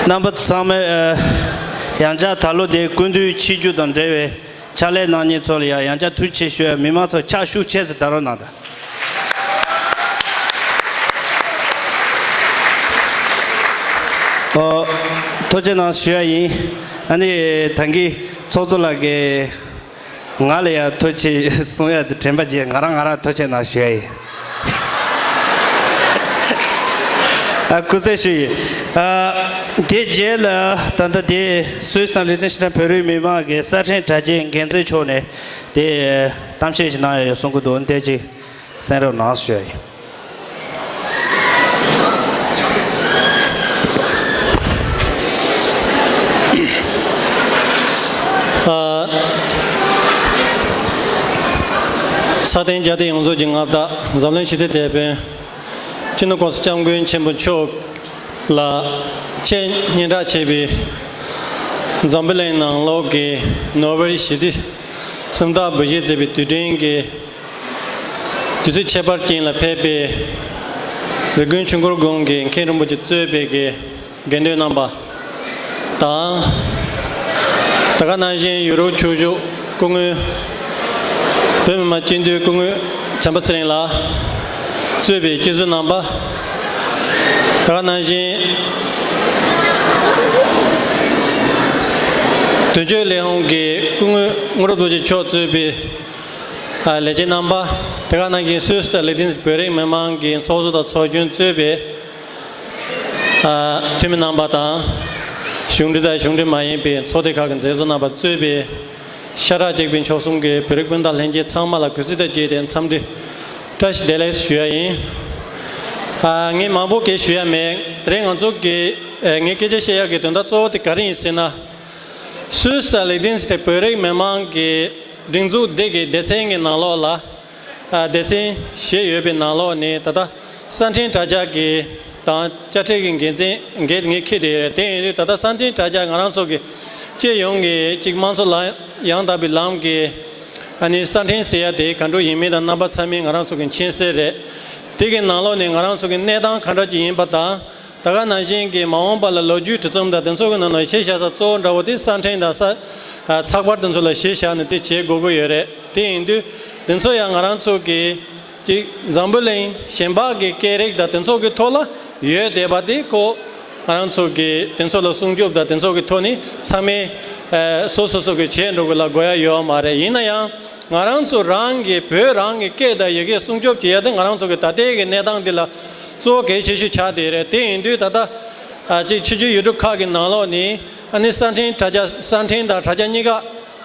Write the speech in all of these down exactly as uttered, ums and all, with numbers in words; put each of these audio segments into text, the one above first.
རྣམ་པ་ཚང་མས་ཨ། ཡང་བསྐྱར་ད་ལོ་དེ་སྐུ་མདུན་ཆིག་བརྒྱུད་དང་འབྲེལ་བའི་ཕྱག་ལས་གནང་མཁན་ཚོ་ལ་ཡང་ཡང་བསྐྱར་ཐུགས་རྗེ་ཆེ་ཞུ་ཡ། མི་མང་ཚོ་ཕྱག་ཤུགས་ཆེ་ཙམ་བརྡབ་རོགས་གནང་དང་། ཨོ། ཐུགས་རྗེ་གནང་ཞུ་ཡ་ཡིན། ཨ་ནི་ད་གིན་ཚོགས་གཙོ་ལགས་ཀྱིས་ང་ལ་ཡང་ཐུགས་རྗེ་གསུང་ཡ་དེ་དྲན་པ་བརྗེད། ང་རང་ང་རང་ཐུགས་རྗེ་གནང་ཞུ་ཡ་ཡིན། ཨ། སྐུ་རྩེད་ཞུ་ཡིན། ཨ། དེ་རྗེས་ལ་ད་ལྟ་དེ་སུད་སི་དང་ལི་ཏེན་ཤི་ཊན་བོད་རིགས་མི་མང་གི་གསར་འཕྲིན་དྲ་རྒྱའི་འགན་འཛིན་མཆོག་ནས་དེ་གཏམ་བཤད་ཞིག་གནང་ཡ་ཡོད་གསུང་གི་འདུག་དེ་ཅིག་གསན་རོགས་གནང་ཞུ་ཡ་ཡིན། ཨ། ས་སྟེང་རྒྱ་སྟེང་ཡོངས་རྫོགས་ཀྱི་མངའ་བདག་འཛམ་གླིང་ཞི་བདེ་དེད་དཔོན་སྤྱི་ནོར་༸གོང་ས་༸སྐྱབས་མགོན་ཆེན་པོ་མཆོག་ལ་ཆེས་སྙན་གྲགས་ཆེ་བའི་འཛམ་བུ་གླིང་ནང་ལོགས་ཀྱི་ནོ་བེལ་ཞི་བདེའི་གཟེངས་རྟགས་འབུལ་བཞེས་མཛད་པའི་དུས་དྲན་གྱི་དུས་ཚིགས་ཁྱད་པར་ཅན་ལ་ཕེབས་པའི་རི་ཀོན་ཆོས་འཁོར་དགོན་གྱི་མཁན་རིན་པོ་ཆེ་གཙོས་པའི་གི་དགེ་འདུན་རྣམ་པ་དང་། དེ་ག་ནང་བཞིན་ཡུ་རོབ་ཆོས་བཞུགས་སྐུ་ངོ་བོད་མི་མང་སྤྱི་འཐུས་སྐུ་ངོ་བྱམས་པ་ཚེ་རིང་ལགས་གཙོས་པའི་སྤྱི་ཟུར་རྣམ་པ། དེ་ག་ནང་བཞིན་དོན་གཅོད་ལས་ཁུངས་ཀྱི་སྐུ་ངོ་དངོས་གྲུབ་རྡོ་རྗེ་མཆོག་གཙོས་པའི་ཨ། ལས་བྱེད་རྣམ་པ། དེ་ག་ནང་བཞིན་སུད་སི་དང་ལི་ཏེན་བོད་རིགས་མི་མང་གི་ཚོགས་གཙོ་དང་ཚོགས་གཞོན་གཙོས་པའི་ཨ། འཐུས་མི་རྣམ་པ་དང་། གཞུང་འབྲེལ་དང་གཞུང་འབྲེལ་མ་ཡིན་པའི་ཚོགས་སྡེ་ཁག་གི་མཛད་གཙོ་རྣམ་པ་གཙོས་པའི་ཤ་ཁྲག་གཅིག་པའི་མཆོག་གསུམ་གྱི་བོད་རིགས་སྤུན་ཟླ་ལྷན་རྒྱས་ཚང་མ་ལ་གུས་བརྩི་དང་བཅས་ཏེ་འཚམས་འདྲི་བཀྲ་ཤིས་བདེ་ལེགས་ཞུ་ཡ་ཡིན། ཨ། ངས་མང་པོ་གང་ཡང་ཞུ་ཡ་མེད། དེ་རིང་ང་ཚོ་གི་ཨ། ངས་སྐད་ཆ་བཤད་ཡ་གི་དོན་དག་གཙོ་བོ་དེ་ག་རེ་ཡིན་ཟེར་ན། སུད་སི་དང་ལི་ཏེན་ཞི་ཊན་བོད་རིགས་མི་མང་གི་སྒྲིག་འཛུགས་འདི་གི་སྡེ་ཚན་གྱི་ནང་ལོགས་ལ། ཨ། སྡེ་ཚན་བཞི་ཡོད་པའི་ནང་ལོགས་ནས་ད་ལྟ་གསར་འཕྲིན་དྲ་རྒྱ་གི་དང་དཔྱ་ཁྲལ་གྱི་འགན་འཛིན་འགན་ངས་འཁྱེར་བསྡད་ཡོད་རེད། དེ་ཡིན་དུས་ད་ལྟ་གསར་འཕྲིན་དྲ་རྒྱ་ང་རང་ཚོ་གི་སྤྱི་ཡོངས་ཀྱི་གཅིག་དམངས་གཙོ་ལ་ཡང་དག་པའི་ལམ་གྱི་ཨ་ནི་གསར་འཕྲིན་ཟེར་ཡ་དེ་ག་འདྲ་ཡིན་མིན་དང་རྣམ་པ་ཚང་མས་ང་རང་ཚོ་གི་མཁྱེན་གསལ་རེད། དེ་གི་ནང་ལོགས་ནས་ང་རང་ཚོ་གི་གནས་སྟངས་ག་འདྲ་ཅིག་ཡིན་པ་དང་། ད་ག་ནང་བཞིན་གྱི་མ་འོངས་པ་ལ་ལོ་རྒྱུས་བྲིས་རྩོམ་དང་དེ་ཚོ་གི་ནང་ནས་གཞི་བཞག་ས་གཙོ་བོ་འདྲ་བོ་དེ་གསར་འཕྲིན་དང་ས་ཨ། ཚགས་པར་དེ་ཚོ་ལ་གཞི་བཞག་ནས་དེ་བྱེད་དགོས་ཀྱི་ཡོད་རེད། དེ་ཡིན་དུས་དེ་ཚོ་ཡང་ང་རང་ཚོ་གི་ཅིག་འཛམ་བུ་གླིང་གཞན་པ་གི་སྐད་རིགས་དང་དེ་ཚོ་གི་ཐོག་ལ་ཡོད་བསྡད་པ་དེ་ཁོ་ང་རང་ཚོ་གི་དེ་ཚོ་ལ་སྲུང་སྐྱོབ་དང་དེ་ཚོ་གི་ཐོག་ནས་ཚང་མས་ཨ། སོ་སོ་སོ་གི་བྱེད་འགྲོ་དགོས་ལ་དགོས་ཡ་ཡོད་མ་རེད། ཡིན་ན་ཡང་། ང་རང་ཚོ་རང་གི་བོད་རང་གི་སྐད་དང་ཡི་གེ་སྲུང་སྐྱོབ་བྱེད་ཡ་དེ་ང་རང་ཚོ་གི་ད་ལྟའི་གི་གནས་སྟངས་འདི་ལ་གཙོ་བོ་གལ་ཆེ་ཤོས་ཆགས་བསྡད་རེད། དེ་ཡིན་དུས་ད་ལྟ་ཨ། ཅིག་ཕྱི་རྒྱལ་ཡུལ་གྲུ་ཁག་གི་ནང་ལོགས་ནས་ཨ་ནི་གསར་འཕྲིན་དྲ་རྒྱ་གསར་འཕྲིན་དང་དྲ་རྒྱ་གཉིས་ཀ་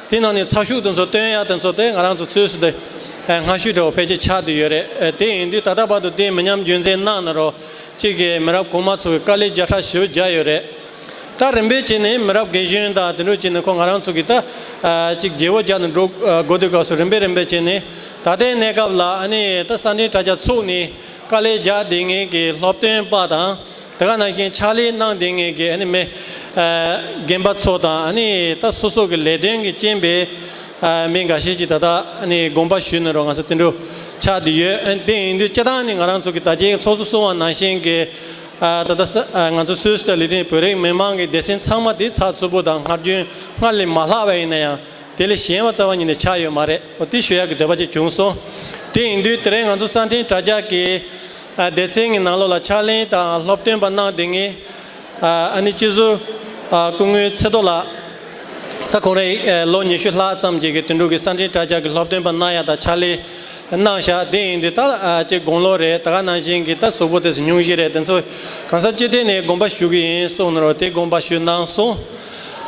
དེ་ནང་ནས་ཚགས་ཤུགས་དེ་ཚོ་བཏོན་ཡ་དེ་ཚོ་དེ་ང་རང་ཚོ་ཚོད་སུ་དེ་སྔ་ཤོས་འདྲ་བོ་ཕལ་ཆེར་ཆགས་བསྡད་ཡོད་རེད། དེ་ཡིན་དུས་ད་ལྟ་བར་དུ་དེ་མི་ཉམས་རྒྱུན་འཛིན་གནང་ན་རོགས། གཅིག་གི་མི་རབས་གོང་མ་ཚོ་གི་དཀའ་ལས་རྒྱ་ཕྲག་ཞེ་པོ་རྒྱག་ཡོད་རེད། ད་རིམ་པས་བྱས་ནས་མི་རབས་རྒན་གཞོན་དང་དེ་འདྲ་བྱས་ནས་ཁོ་ང་རང་ཚོ་གི་ད་ཨ། གཅིག་རྒྱལ་པོ་རྒྱག་ནས་འགྲོ་ཨ། འགྲོ་དུས་སྐབས་སུ་རིམ་པས་རིམ་པས་བྱས་ནས་ད་ལྟའི་གནས་སྐབས་ལ་ཨ་ནི་ད་གསར་འཕྲིན་དྲ་རྒྱ་ཚུགས་ནས་དཀའ་ལས་རྒྱག་བསྡད་མཁན་གྱི་སློབ་སྟོན་པ་དང་དེ་ག་ནང་བཞིན་ཕྱག་ལས་གནང་བསྡད་མཁན་གྱི་ཨ་ནི་མི་ཨ། རྒན་པ་ཚོ་དང་ཨ་ནི་ད་སོ་སོ་གི་ལས་དོན་གྱི་རྐྱེན་པས། ཨ། མི་འགའ་ཤས་ཀྱིས་ད་ལྟ་ཨ་ནི་དགོངས་པ་ཞུས་ནས་རོགས་ང་ཚོ་དེ་འདྲ་ཆགས་བསྡད་ཡོད། ཨ། དེ་ཡིན་དུས་སྤྱིར་བཏང་ནི་ང་རང་ཚོ་གི་ད་ཆའི་ཚོགས་གཙོ་གསུངས་པ་ནང་བཞིན་གྱི་ཨ། ད་ལྟ་ས་ཨ། ང་ཚོ་སུད་སི་དང་ལི་ཏེན་བོད་རིགས་མི་མང་གི་སྡེ་ཚན་ཚང་མ་དེ་ཚགས་ཚུད་པོ་དང་སྔར་རྒྱུན་སྔར་ལས་མ་ལྷག་པ་ཡིན་ན་ཡང་དེ་ལས་ཞན་པ་རྩ་བ་ཉིད་ནས་ཆགས་ཡོད་མ་རེད། འོ་དེ་ཞུ་ཡག་གི་འདོད་པ་ཅིག་བྱུང་སོང་། དེ་ཡིན་དུས་དེ་རིང་ང་ཚོ་གསར་འཕྲིན་དྲ་རྒྱ་གི་ཨ། སྡེ་ཚན་གྱི་ནང་ལོགས་ལ་ཕྱག་ལས་དང་སློབ་སྟོན་པ་གནང་བསྡད་མཁན་ཨ། ཨ་ནི་སྤྱི་ཟུར་ཨ། སྐུ་ངོ་ཚེ་རྡོ་ལགས། ད་ཁོང་རང་ཨ། ལོ་ཉི་ཤུ་ལྷག་ཙམ་ཅིག་གི་དོན་གྲུབ་ཀྱི་གསར་འཕྲིན་དྲ་རྒྱ་གི་སློབ་སྟོན་པ་གནང་ཡ་དང་ཕྱག་ལས་གནང་བཞག་དེ་ཡིན་དུས་ད་ཨ། ཅིག་དགུང་ལོ་རེད། ད་ག་ནང་བཞིན་གྱི་ད་གཟུགས་པོ་དེ་ཚོ་སྙུང་གཞི་རེད། དེ་ཚོ་གང་ཟག་སྤྱི་བདེ་ནས་དགོངས་པ་ཞུ་གི་ཡིན་གསུངས་ནོ་རོ་དེ་དགོངས་པ་ཞུས་གནང་སོང་།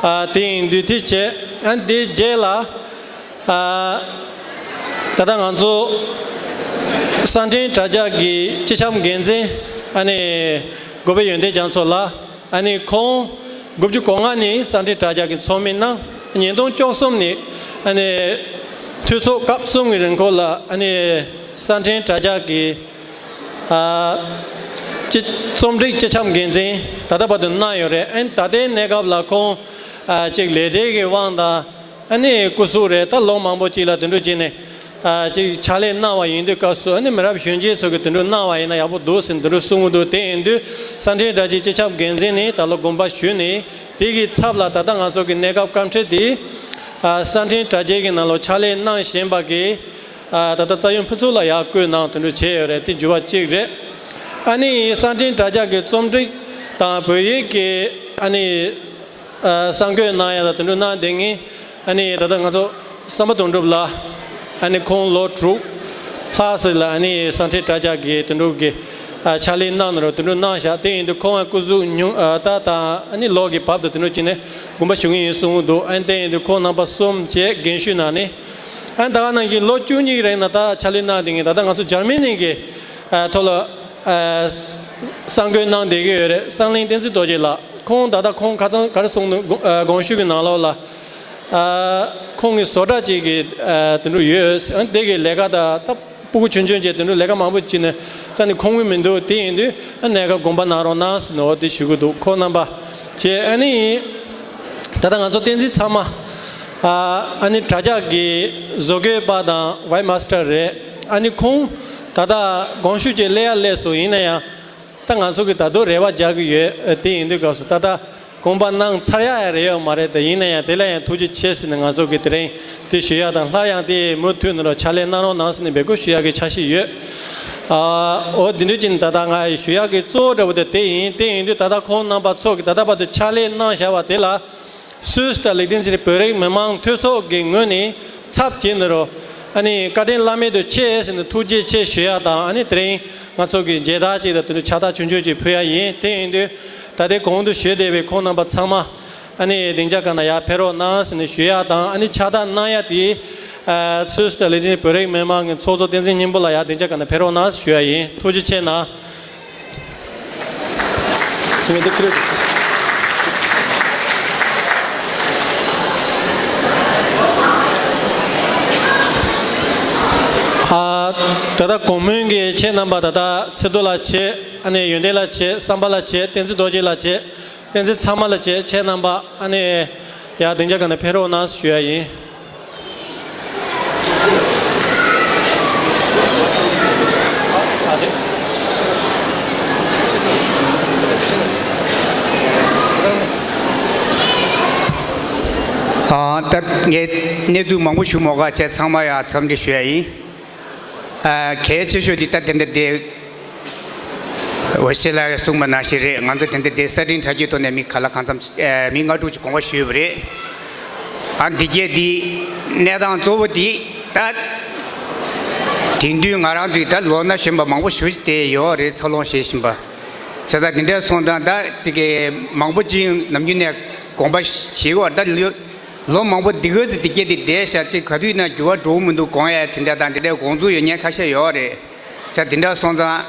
ཨ། དེ་ཡིན་དུས་དེ་བྱས་ཨ། དེ་རྗེས་ལ་ཨ། ད་ལྟ་ང་ཚོ་གསར་འཕྲིན་དྲ་རྒྱ་གི་སྤྱི་ཁྱབ་འགན་འཛིན་ཨ་ནི་གོ་པའི་ཡོན་ཏན་རྒྱ་མཚོ་ལགས། ཨ་ནི་ཁོང་དགུ་བཅུ་གོ་ལྔ་ནས་གསར་འཕྲིན་དྲ་རྒྱ་གི་ཚོགས་མི་གནང་། ཉིས་སྟོང་བཅུ་གསུམ་ནས་ཨ་ནི་འཐུས་ཚོགས་སྐབས་གསུམ་གྱི་རིང་ཁོ་ལ་ཨ་ནི་གསར་འཕྲིན་དྲ་རྒྱ་གི་ཨ་སྤྱི་རྩོམ་སྒྲིག་སྤྱི་ཁྱབ་འགན་འཛིན་ད་ལྟ་བར་དུ་གནང་ཡོད་རེད། ཨ་ནི་ད་ལྟའི་གནས་སྐབས་ལ་ཁོང་ཨ་ཅིག་ལས་བྲེལ་གྱི་དབང་དང་ཨ་ནི་སྐུ་གཟུགས་རེད། ད་ལོ་མང་པོ་ཅིག་ལ་དེ་འདྲ་བྱས་ནས་ ཨ་ཅིག་ཕྱག་ལས་གནང་བ་ཡིན་དུས་སྐབས་སུ། ཨ་ནི་མི་རབས་གཞོན་སྐྱེས་ཚོ་གིས་དེ་འདྲ་གནང་བ་ཡིན་ན་ཡག་པོ་འདུག་ཟེར་དེ་འདྲ་གསུང་གི་འདུག་དེ་ཡིན་དུས་གསར་འཕྲིན་དྲ་རྒྱའི་སྤྱི་ཁྱབ་འགན་འཛིན་ནས་ད་ལོ་དགོངས་པ་ཞུས་ནས། དེ་གི་ཚབ་ལ་ད་ལྟ་ང་ཚོ་གི་གནས་སྐབས་བཀའ་ཁྲིད་དེ་ཨ་གསར་འཕྲིན་དྲ་རྒྱའི་གི་ནང་ལོགས་ཕྱག་ལས་གནང་བཞིན་པ་གི་ཨ་ད་ལྟ་རྩ་ཡོན་ཕུན་ཚོགས་ལགས་ཡར་བསྐོས་གནང་། དེ་འདྲ་བྱས་ཡོད་རེད། དེ་འགྱུར་བ་གཅིག་རེད། ཨ་ནི་གསར་འཕྲིན་དྲ་རྒྱ་གི་རྩོམ་སྒྲིག་དང་བོད་ཡིག་གི་ཨ་ནི་ཨ་གསར་འགོད་གནང་ཡ་དང་དེ་འདྲ་གནང་བསྡད་མཁན། ཨ་ནི་ད་ལྟ་ང་ཚོ་བསམ་པ་དོན་གྲུབ་ལགས། ཨ་ནི་ཁོང་ལོ་དྲུག་ལྷག་ཙམ་ལ་ཨ་ནི་གསར་འཕྲིན་དྲ་རྒྱ་གི་དེ་འདྲ་གི་ཨ་ཕྱག་ལས་གནང་ནས་རོགས་དེ་འདྲ་གནང་བཞག་དེ་ཡིན་དུས་ཁོང་ཨ་སྐུ་གཟུགས་ཉུང་ཨ་ད་དང་ཨ་ནི་ལོ་གི་བབ་དང་དེ་འདྲ་བྱས་ནས་དགོངས་པ་ཞུ་གི་ཡིན་གསུངས་འདུག་ཨ་ནི་དེ་ཡིན་དུས་ཁོང་རྣམ་པ་གསུམ་བཅས་རྒན་ཤོས་གནང་ནས། ཨ་ནི་ད་ག་ནང་བཞིན་ལོ་བཅུ་གཉིས་རིང་ལ་ད་ཕྱག་ལས་གནང་བསྡད་མཁན་ད་ལྟ་ང་ཚོ་འཇར་མ་ནི་གི་ཨ་ཐོག་ལ་ཨ་གསར་འགོད་གནང་བསྡད་ཀྱི་ཡོད་རེད། གསང་གླིང་བསྟན་འཛིན་རྡོ་རྗེ་ལགས། ཁོང་ད་ལྟ་ཁོང་ཁ་སང་ག་རེ་གསུངས་འདུག་དགོངས་ཨ་དགོངས་ཞུ་གི་ནང་ལོགས་ལ་ཨ་ཁོང་གི་བཟོ་གྲྭ་གཅིག་གི་ཨ་དེ་འདྲ་ཡོད། ཨ་དེ་གི་ལས་ཀ་ད་ད་སྤུ་གུ་ཆུང་ཆུང་བྱས་དེ་འདྲ་ལས་ཀ་མང་པོ་བྱས་ནས་རྩ་ནས་ཁོམ་གི་མི་འདུག་དེ་ཡིན་དུས་ཨ་གནས་སྐབས་དགོངས་པ་གནང་རོགས་གནང་ཟེར་ནས་འོ་དེ་ཞུ་གི་འདུག་ཁོང་རྣམ་པ་བཅས། ཨ་ནི་ད་ལྟ་ང་ཚོ་བསྟན་འཛིན་ཚང་མ་ཨ་ཨ་ནི་དྲ་རྒྱ་གི་བཟོ་བཀོད་པ་དང་ཝེབ་མ་སི་ཊར་རེད། ཨ་ནི་ཁོང་ད་ལྟ་དགོངས་ཞུ་བྱས་སླེབས་ཡ་སླེབས་སོང་། ཡིན་ན་ཡང་ད་ང་ཚོ་གི་ད་དུང་རེ་བ་རྒྱག་གི་ཡོད། དེ་ཡིན་དུས་སྐབས་སུ་ད་ལྟ་དགོངས་པ་གནང་ཚར་ཡ་ཡང་རེད་ཡོད་མ་རེད། དེ་ཡིན་ན་ཡང་དེ་ལ་ཡང་ཐུགས་རྗེ་ཆེ་ཟེར་ནས་ང་ཚོ་གི་དེ་རིང་དེ་ཞུ་ཡ་དང་། སླར་ཡང་དེ་མུ་མཐུད་ནས་རོགས་ཕྱག་ལས་གནང་རོགས་གནང་ཟེར་ནས་འབོད་སྐུལ་ཞུ་ཡ་གི་འཆར་གཞི་ཡོད། ཨ་འོ་དེ་འདྲ་ཅིག་ད་ལྟ་ང་ཞུ་ཡ་གི་གཙོ་བོ་འདྲ་བོ་དེ་དེ་ཡིན། དེ་ཡིན་དུས་ད་ལྟ་ཁོང་རྣམ་པ་ཚོ་གི་ད་ལྟ་བར་དུ་ཕྱག་ལས་གནང་བཞག་པ་དེ་ལ་སུད་སི་དང་ལིག་ཏེན་སི་ཊན་བོད་རིགས་མི་མང་འཐུས་ཚོགས་ཀྱི་ངོས་ནས་ཚབ་བྱས་ནས་རོགས་ཨ་ནི་བཀའ་དྲིན་བླ་མེད་དུ་ཆེ་ཟེར་ནས་ཐུགས་རྗེ་ཆེ་ཞུ་ཡ་དང་། ཨ་ནི་དེ་རིང་ང་ཚོ་གི་མཇལ་དར་ཅིག་དང་དེ་འདྲ་ཕྱག་རྟགས་ཆུང་ཆུང་ཅིག་ཕུལ་ཡ་ཡིན། དེ་ཡིན་དུས་ད་ལྟའི་གོང་དུ་ཞུས་བསྡད་པའི་ཁོང་རྣམ་པ་ཚང་མ་ཨ་ནི་སྡིངས་ཆ་སྒང་ན་ཡར་ཕེབས་རོགས་གནང་ཟེར་ནས་ཞུ་ཡ་དང་། ཨ་ནི་ཕྱག་རྟགས་གནང་ཡ་དེ་ཨ་སུད་སི་དང་ལིག་ཏེན་སི་ཊན་བོད་རིགས་མི་མང་གི་ཚོགས་གཙོ་བསྟན་འཛིན་སྙིང་པོ་ལགས་ཡར་སྡིངས་ཆ་སྒང་ན་ཕེབས་རོགས་གནང་ཞུ་ཡ་ཡིན། ཐུགས་རྗེ་ཆེ་གནང་། ཨ་ད་ལྟ་གོང་མོལ་གྱི་ཁྱེད་རྣམ་པ་ད་ལྟ་ཚེ་རྡོ་ལགས་བྱས། ཨ་ནི་ཡོན་ཏན་ལགས་བྱས། བསམ་པ་ལགས་བྱས། བསྟན་འཛིན་རྡོ་རྗེ་ལགས་བྱས། བསྟན་འཛིན་ཚང་མ་ལགས་བྱས། ཁྱེད་རྣམ་པ་ཨ་ནི་ཡར་སྡིངས་ཆ་སྒང་ན་ཕེབས་རོགས་གནང་ཞུ་ཡ་ཡིན། ཨ་ད་ངས་གནས་ཚུལ་མང་པོ་ཞུ་མ་དགོས། ཁྱེད་ཚང་མ་ཡར་འཚམས་འདྲི་ཞུ་ཡ་ཡིན། ཨ་གལ་ཆེ་ཤོས་འདི་ད་དེ་འདྲ་དེ་འོ་ཤེས་ལ་གསུངས་པ་ནང་བཞིན་རེད། ང་ཚོ་དེ་འདྲ་དེ་གསར་འཕྲིན་དྲ་རྒྱའི་ཐོག་ནས་མི་ག་ལ་གང་འཚམ་ཨ་མི་ལྔ་དྲུག་ཅིག་དགོངས་པ་ཞུས་པ་རེད། ཨ་འདི་གས་འདི་གནས་སྟངས་གཙོ་བོ་འདི་ད་དེང་དུས་ང་རང་ཚོས་ད་ལོ་ན་གཞོན་པ་མང་པོ་ཞེ་པོ་ཅིག་བསྡད་ཡོད་རེད། འཚར་ལོངས་བྱེད་བཞིན་པ། བྱས་ཙང་དེ་འདྲ་སོང་ཙང་ད་ཅིག་གི་མང་པོ་ཅིག་ནམ་རྒྱུན་ནས་དགོངས་པ་བཞེས་པ་ད་ལོ་ལོ་མང་པོ་འདི་ག་ཚོད་འདི་སྐད་དེ་བསྡད་ཤག་ཅིག་ག་དུས་ན་འགྱུར་བ་འགྲོ་གི་མི་འདུག་དགོངས་ཡ་དེ་འདྲ་དང་དེ་འདྲའི་དགོངས་ཚུལ་ཡོད་མཁན་ཁ་ཤས་ཡོད་རེད། ཅག་དེ་འདྲ་སོང་ཙང་།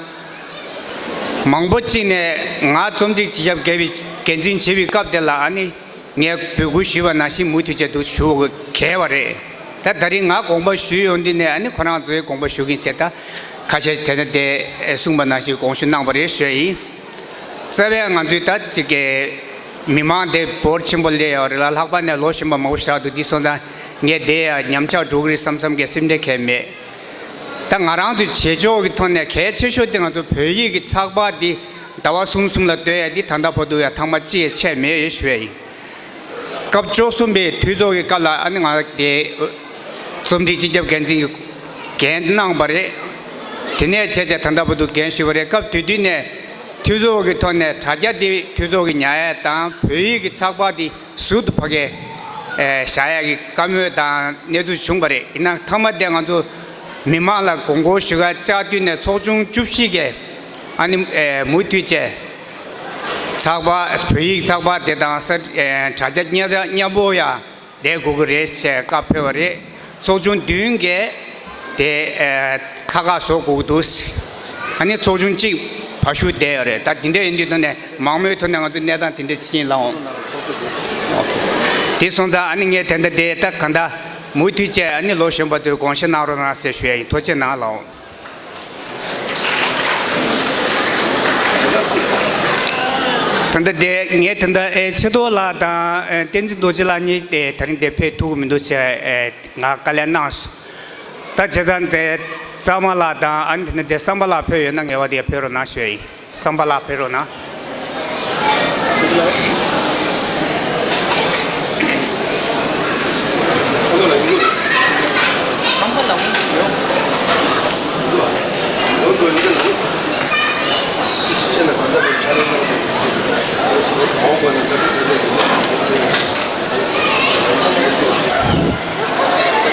མང་པོ་ཅིག་ནས་ང་རྩོམ་སྒྲིག་སྤྱི་ཁྱབ་འགན་འཛིན་བྱེད་པའི་སྐབས་དེ་ལ་ཨ་ནི་ངས་འབོད་སྐུལ་ཞུས་པ་ནང་བཞིན་མུ་མཐུད་བྱས་འདུག་ཞུ་གལ་བ་རེད། ད་ད་རིང་ང་དགོངས་པ་ཞུས་ཡོང་དུས་ནས་ཨ་ནི་ཁོ་རང་ཚོའི་དགོངས་པ་ཞུ་གིན་ཟེར། ད་ཁ་ཤས་དེ་ནས་དེ་གསུངས་པ་ནང་བཞིན་དགོངས་ཞུ་གནང་བ་རེད་ཞུ་ཡ་ཡིན། རྩ་བའི་ང་ཚོའི་ད་ཅིག་གི་མི་མང་དེ་འབོར་ཆེན་པོ་སླེབས་ཡོད་རེད་ལ། ལྷག་པར་ནས་ལོ་གཞོན་པ་མང་པོ་ཞིག་འདུག་འདི་སོང་ཙང་ངས་དེ་ཡང་ཉམས་ཆག་འགྲོ་གི་རེད་བསམ་བསམ་གི་སེམས་ཁྲལ་གང་ཡང་མེད། ད་ང་རང་ཚོའི་བྱེད་ཕྱོགས་ཀྱི་ཐོག་ནས་གལ་ཆེ་ཤོས་དེ་ང་ཚོ་བོད་ཡིག་གི་ཚགས་པར་འདི་ཟླ་བ་གསུམ་གསུམ་ལ་བཏོན་ཡ་འདི་ད་ལྟ་བར་དུ་ཡང་ཐེངས་མ་གཅིག་ཡང་ཆད་མེད་ཞུ་ཡ་ཡིན། སྐབས་བཅུ་གསུམ་པའི་འཐུས་ཚོགས་ཀྱི་སྐབས་ལ་ཨ་ནི་ང་དེ་རྩོམ་སྒྲིག་སྤྱི་ཁྱབ་འགན་འཛིན་གྱི་འགན་གནང་བ་རེད། དེ་ནས་བྱས་བྱས་ད་ལྟ་བར་དུ་འགན་ཞུས་པ་རེད། སྐབས་དེ་དུས་ནས་འཐུས་ཚོགས་ཀྱི་ཐོག་ནས་དྲ་རྒྱ་འདི་འཐུས་ཚོགས་ཀྱིས་ཉར་ཡ་དང་བོད་ཡིག་གི་ཚགས་པར་འདི་ཟུར་དུ་ཕ་གིར་ཨེ་བཞག་ཡག་གི་བཀའ་མོལ་དང་གནས་ཚུལ་བྱུང་བ་རེད། ཡིན་ན་མཐའ་མ་དེ་ང་ཚོ་མི་མང་ལ་དགོངས་སྐོར་ཞུ་ག་བཅར་དུས་ནས་ཚོགས་ཆུང་བཅུ་བཞི་གིས་ཨ་ནི་ཨེ་མུ་མཐུད་བྱས་ཚགས་པར་བོད་ཡིག་ཚགས་པར་དེ་དང་ས་ཨེ་དྲ་རྒྱ་མཉམ་མཉམ་པོ་ཡ་བསྡད་དགོས་ཀྱི་རེད་ཅེས་བཀའ་ཕེབས་པ་རེད། ཚོགས་ཆུང་བདུན་གྱིས་དེ་ཨེ་ཁ་ཁ་བཟོ་དགོས་ཀྱི་འདུག་ཨ་ནི་ཚོགས་ཆུང་གཅིག་བ་ཤུ་བསྡད་ཡོད་རེད། ད་དེ་འདྲ་ཡིན་དུས་ད་ནས་མང་མོས་ཐོག་ནས་ང་ཚོ་གནས་སྟངས་དེ་འདྲ་ཕྱིན་ལ་འོང་། དེ་སོང་ཙང་ཨ་ནི་ངས་དེ་འདྲ་དེ་ད་ག་འདྲ་མུ་མཐུད་བྱས་ཨ་ནི་ལོ་གཞོན་པ་ཚོས་དགོངས་བཞེས་གནང་རོགས་གནང་ཟེར་ཞུ་ཡ་ཡིན། ཐུགས་རྗེ་གནང་ལ་འོང་། ད་ལྟ་དེ་ངས་ད་ལྟ་ཨེ་ཆེ་མཐོ་ལགས་དང་ཨེ་བསྟན་འཛིན་རྡོ་རྗེ་ལགས་གཉིས་དེ་ད་རིང་དེ་ཕེབས་ཐུབ་ཀྱི་མི་འདུག་ཟེར་ཨེ་ང་བཀའ་ལན་གནང་སོང་། ད་བྱས་ཙང་དེ་གཙང་མ་ལགས་དང་ཨ་ནི་དེ་ནས་དེ་བསམ་པ་ལགས་ཕེབས་ཡོད་ན་ངེས་པར་དེ་ཕེབས་རོགས་གནང་ཞུ་ཡ་ཡིན། བསམ་པ་ལགས་ཕེབས་རོགས་གནང་།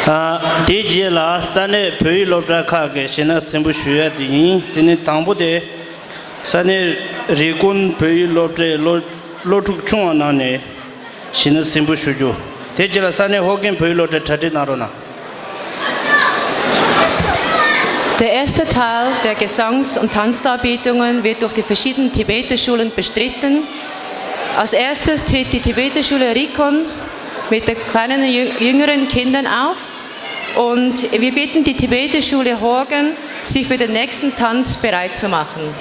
ཨ། དེའི་རྗེས་ལ་ས་གནས་བོད་ཡིག་སློབ་གྲྭ་ཁག་གི་གཞས་སྣ་གཟིགས་འབུལ་ཞུ་ཡ་དེ་ཡིན། དེ་ནི་དང་པོ་དེ་ས་གནས་རི་ཀོན་བོད་ཡིག་སློབ་གྲྭའི་སློབ་སློབ་ཕྲུག་ཆུང་བ་རྣམས་ནས་གཞས་སྣ་གཟིགས་འབུལ་ཞུ་རྒྱུ། དེའི་རྗེས་ལ་ས་གནས་ཧོ་ཀན་བོད་ཡིག་སློབ་གྲྭས་གྲ་སྒྲིག་གནང་རོགས་གནང་། Der erste Teil der Gesangs- und Tanzdarbietungen wird durch die verschiedenen Tibeter-Schulen bestritten. Als erstes tritt die Tibeter-Schule Rikon mit den kleinen, jüng- jüngeren Kindern auf. Und wir bitten die Tibeter-Schule Horgen, sich für den nächsten Tanz bereit zu machen.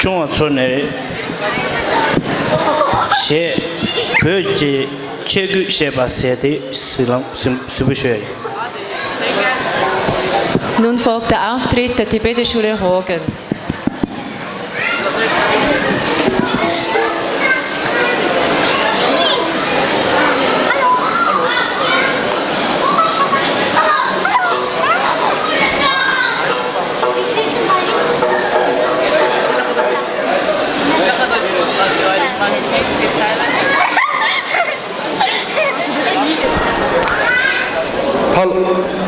སྐྱོང་བ་ཚོ་ནས་གཞས་བོད་ཀྱི་ཆས་གོས་བཤད་པ་ཟེར་ཏེ་གཟིགས་ལམ་གཟིགས་གཟིགས་འབུལ་ཞུ་ཡ་ཡིན། Nun folgt der Auftritt der tibetischen Schule Hogan. ཕལ།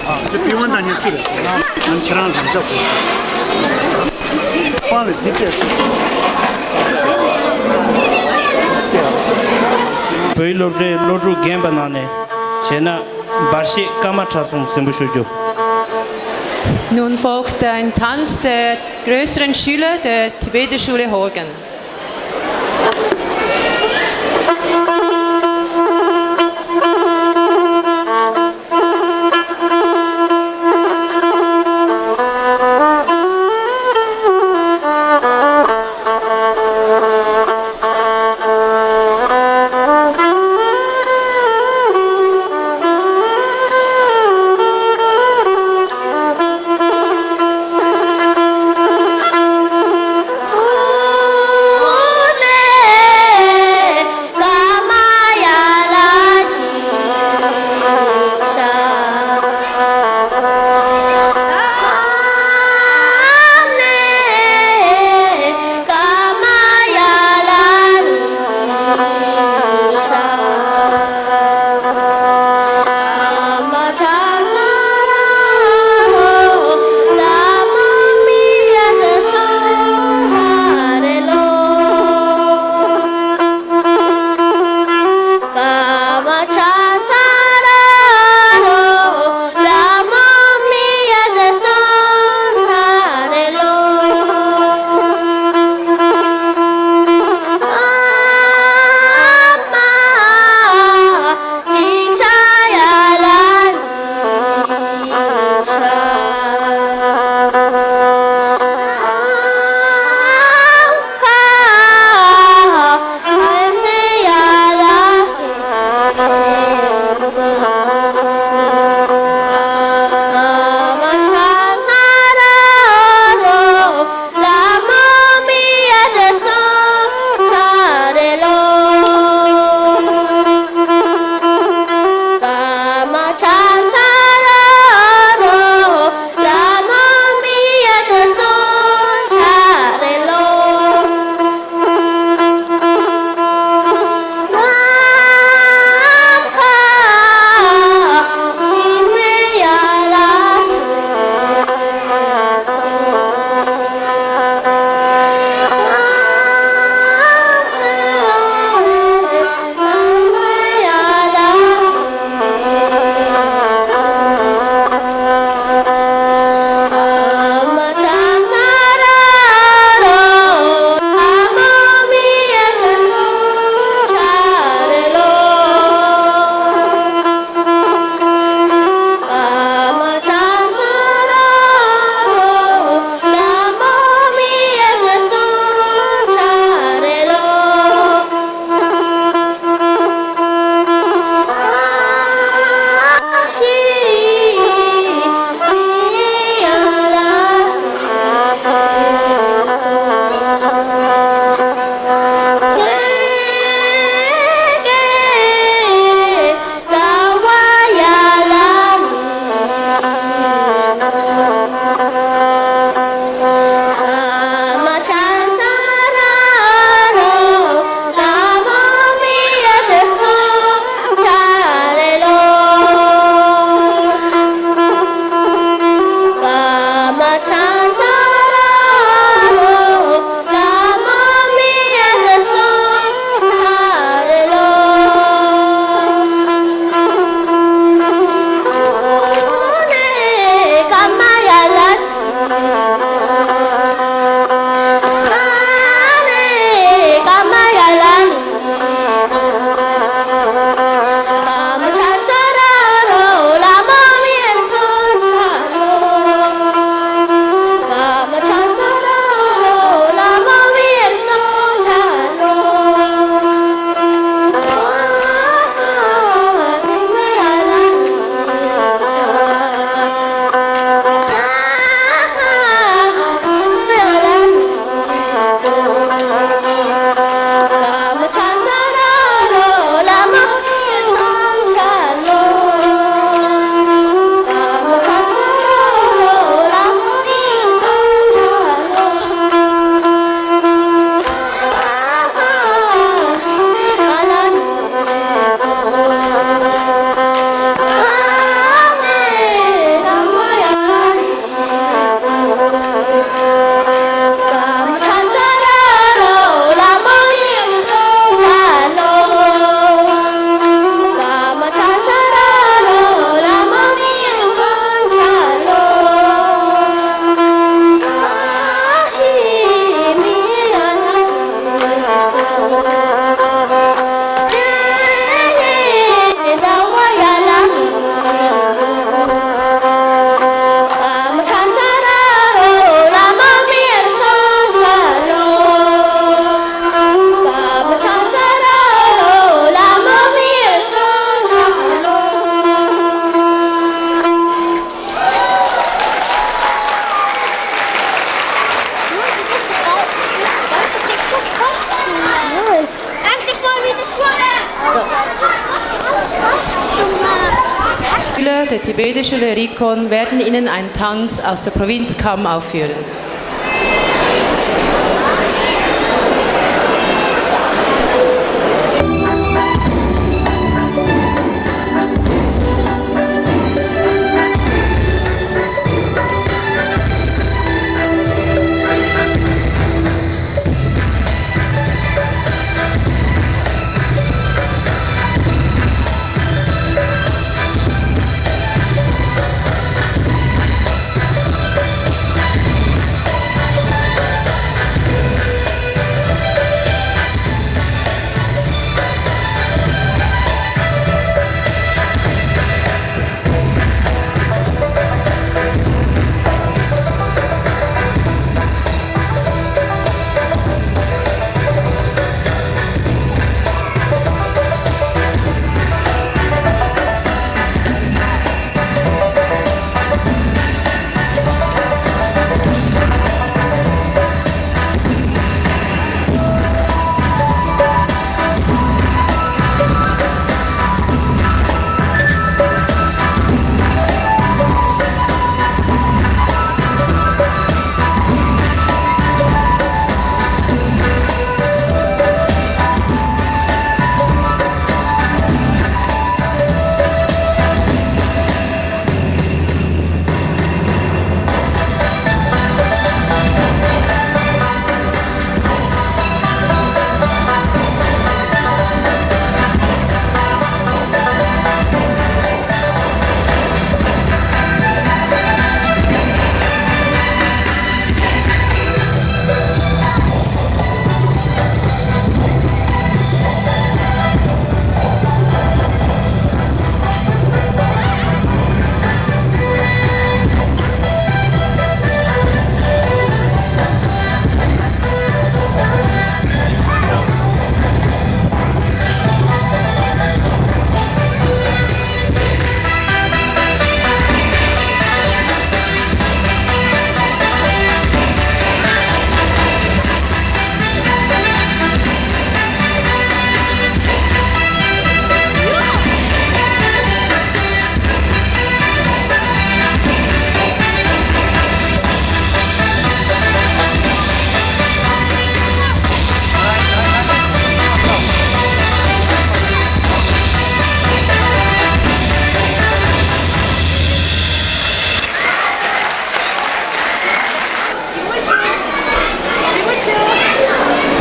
ཨ་ཙི་པི་ཝན་ད་ཉེ་སུ་རེད། ང་ང་ཁྱེད་རང་རང་ཅག་གོ། པང་ལས་དེ་བཅད། བོད་ཡིག་སློབ་གྲྭའི་སློབ་ཕྲུག་རྒན་པ་ནང་ནས་བྱས་ན། འབར་གཞས་ཀརྨ་ཁྲ་ཚོམ་གཟིགས་འབུལ་ཞུ་རྒྱུ། Nun folgt ein Tanz der größeren Schüler der Tibeter Schule Horgen. der Tibeter Schule Rikon werden Ihnen einen Tanz aus der Provinz Kham aufführen.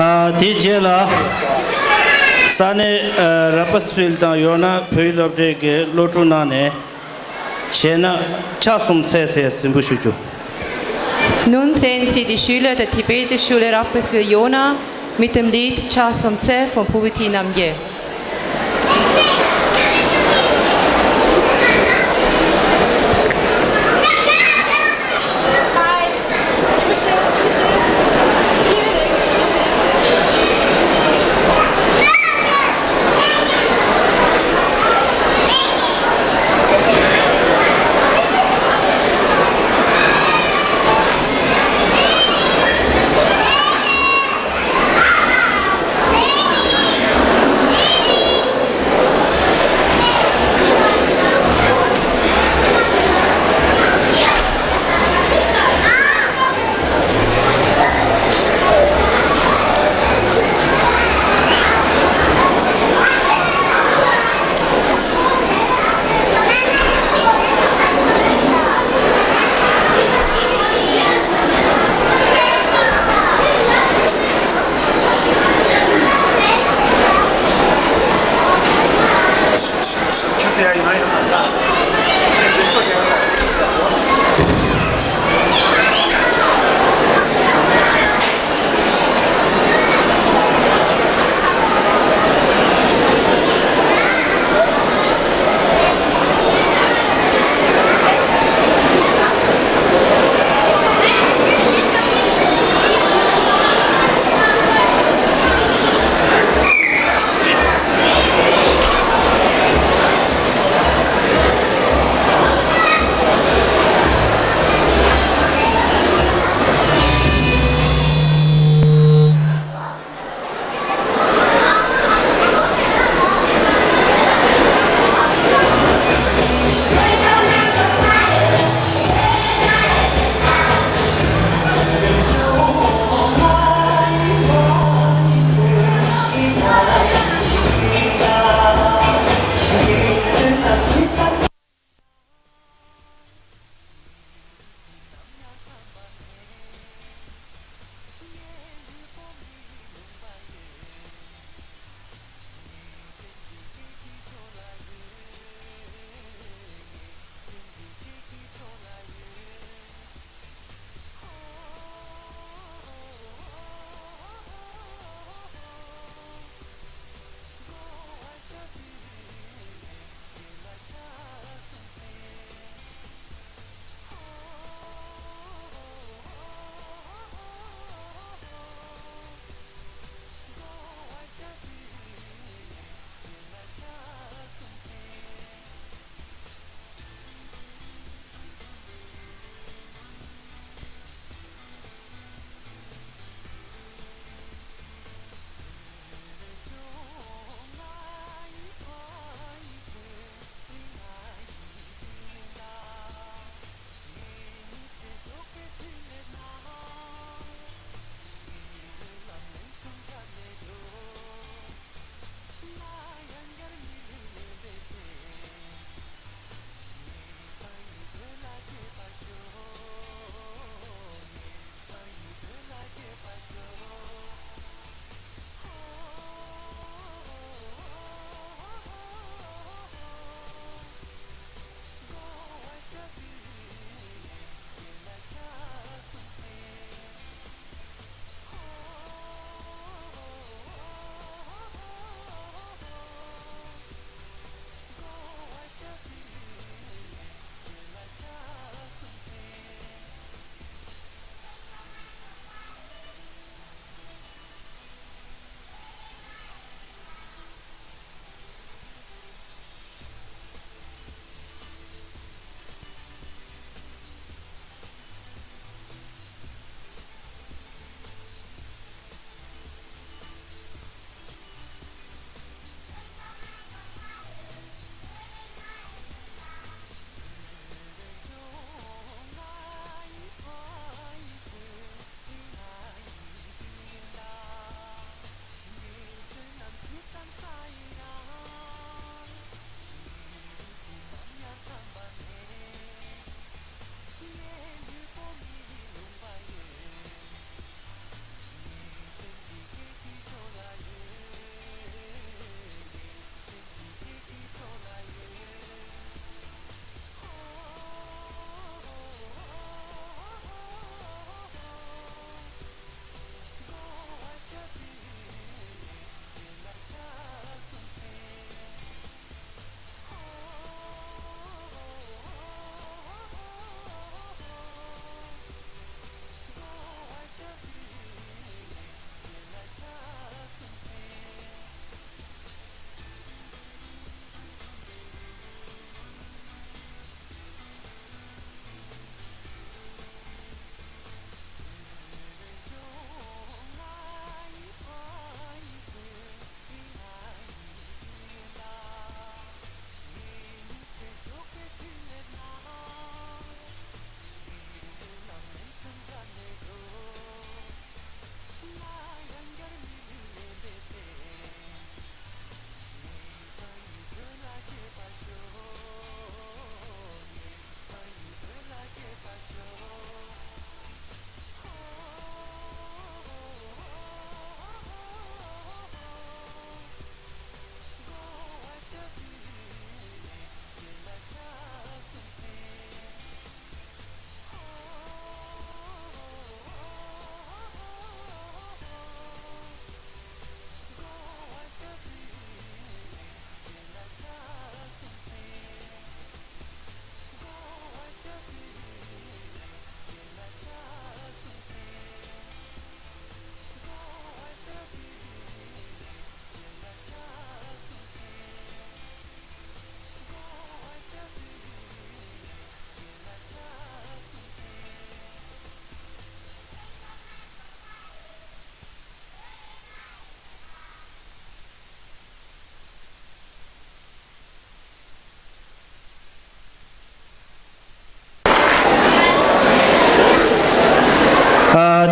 ཨ། དེའི་རྗེས་ལ་ས་གནས་ཨ་ར་པ་སི་ཕིལ་དང་ཡང་ན་བོད་ཡིག་སློབ་གྲྭའི་གི་སློབ་ཕྲུག་རྣམས་ནས་བྱས་ན་ཆ་གསུམ་འཚལ་ཟེར་གཟིགས་འབུལ་ཞུ་རྒྱུ། Nun sehen Sie die Schüler der Tibeter Schule Rapperswil-Jona mit dem Lied Chasomtse von Pubiti Namgye.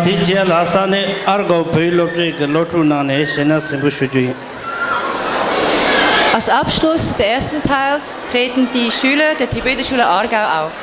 དེ་རྗེས་ལྷ་ས་ནས་ཨར་གོ་བོད་ཡིག་སློབ་གྲྭའི་སློབ་ཕྲུག་ནང་ནས་གཞས་སྣ་གཟིགས་འབུལ་ཞུ་རྒྱུ་ཡིན། Als Abschluss der ersten Teils treten die Schüler der Tibeter Schule Aargau auf.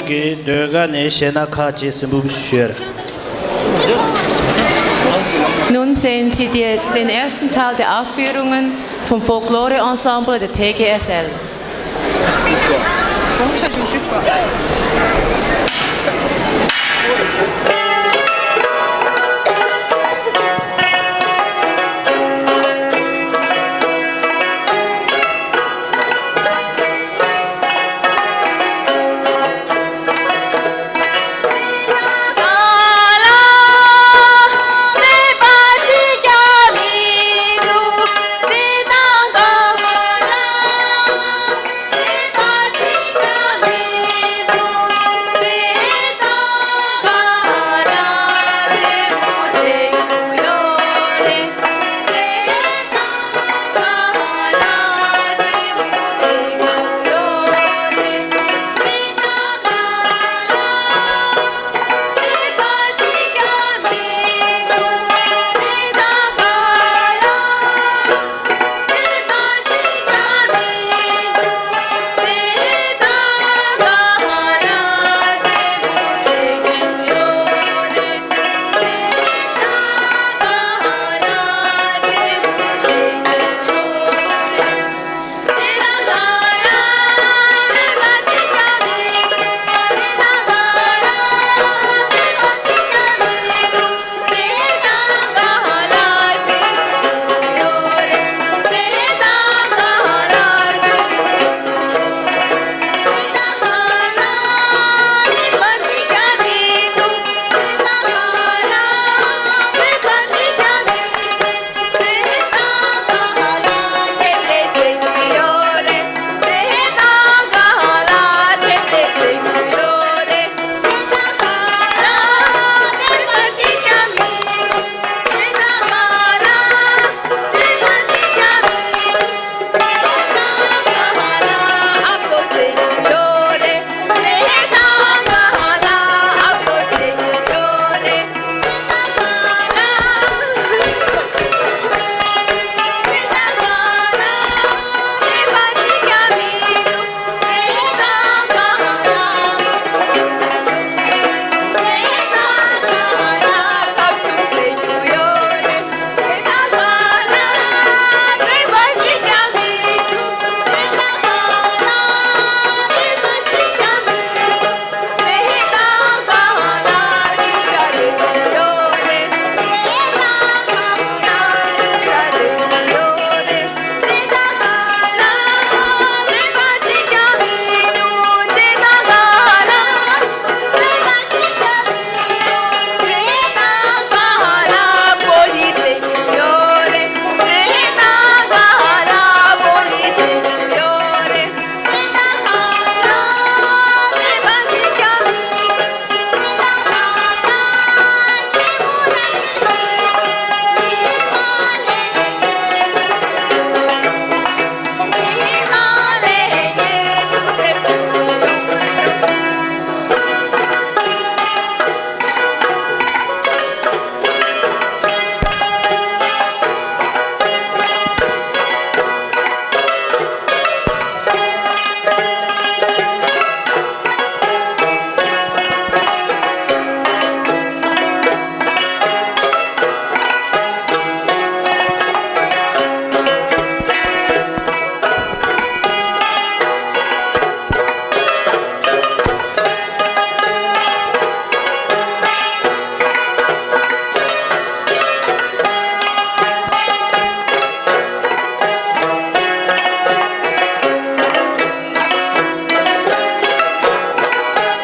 གི་ཟློས་གར་ནས་གཞས་སྣ་ཁག་ཅིག་གཟིགས་འབུལ་ཞུས། Nun sehen Sie die, den ersten Teil der Aufführungen vom Folklore-Ensemble der T G S L.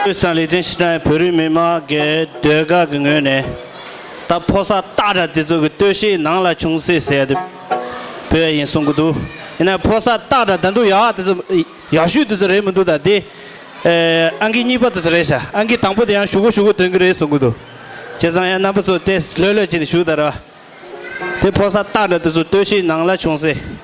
ལྷ་ས་ལེགས་ལྡན་ཕྱི་དྲོ་བོད་རིགས་མི་མང་གི་ཟློས་གར་གྱི་ངོས་ནས། ད་ཕོ་གསར་སྟག་འདྲ་དེ་ཚོ་གི་སྟོད་གཞས་ནང་ལ་ཆུང་སྲིད་ཟེར་ཡ་དེ་ཕུལ་ཡ་ཡིན་གསུང་གི་འདུག་ཡིན་ན་ཕོ་གསར་སྟག་འདྲ་ད་དུང་ཡག་དེ་ཚོ་ཡག་ཤོས་དེ་ཚོ་རེད་མི་འདུག་ད་དེ་ཨ་ཨང་ཀི་གཉིས་པ་དེ་ཚོ་རེད་ཤག་ཨང་ཀི་དང་པོ་དེ་ཡང་ཞུ་གོ་ཞུ་གོ་དོན་གི་རེད་གསུང་གི་འདུག་བྱས་ཙང་ཡང་རྣམ་པ་ཚོ་དེ་ལྷོད་ལྷོད་བྱས་ནས་ཞུ་ད་ར། དེ་ཕོ་གསར་སྟག་འདྲ་དེ་ཚོ་སྟོད་གཞས་ནང་ལ་ཆུང་སྲིད།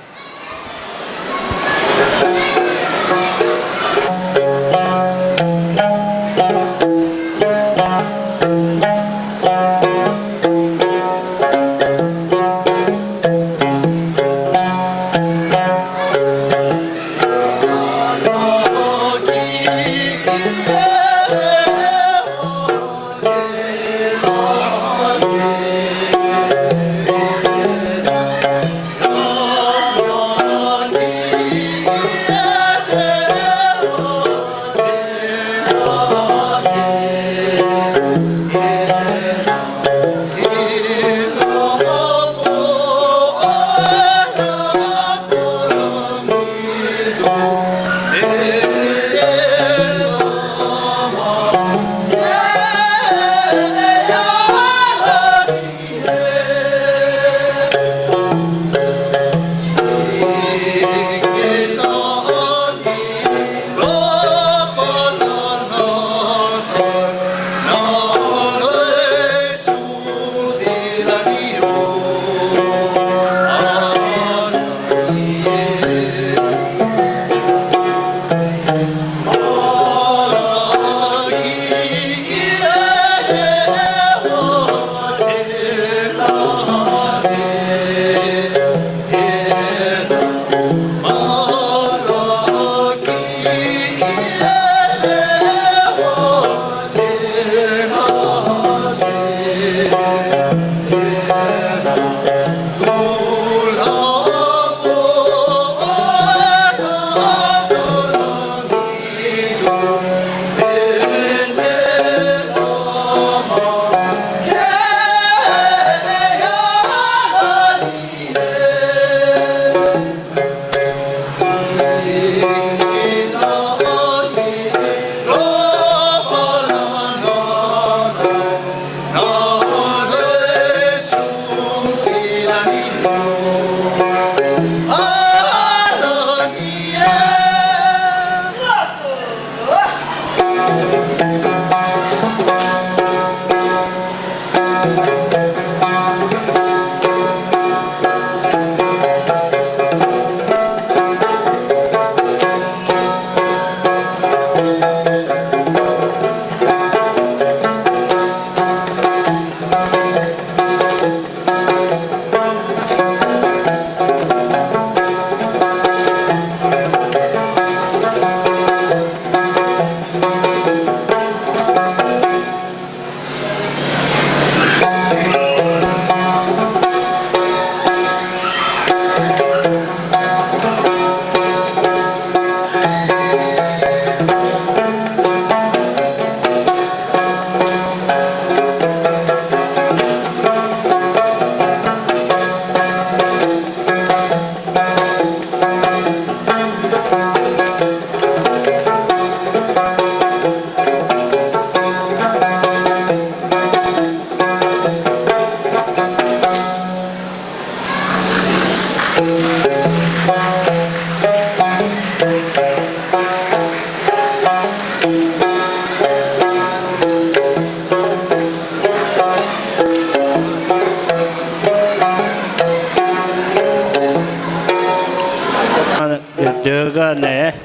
ཟློས་གར་ནས་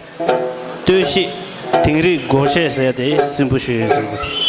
སྟོད་གཞས་དིང་རི་སྒོར་གཞས་ཟེར་ཏེ་སིམ་པོ་ཞུ་ཡོད་ཟེར་གི་འདུག་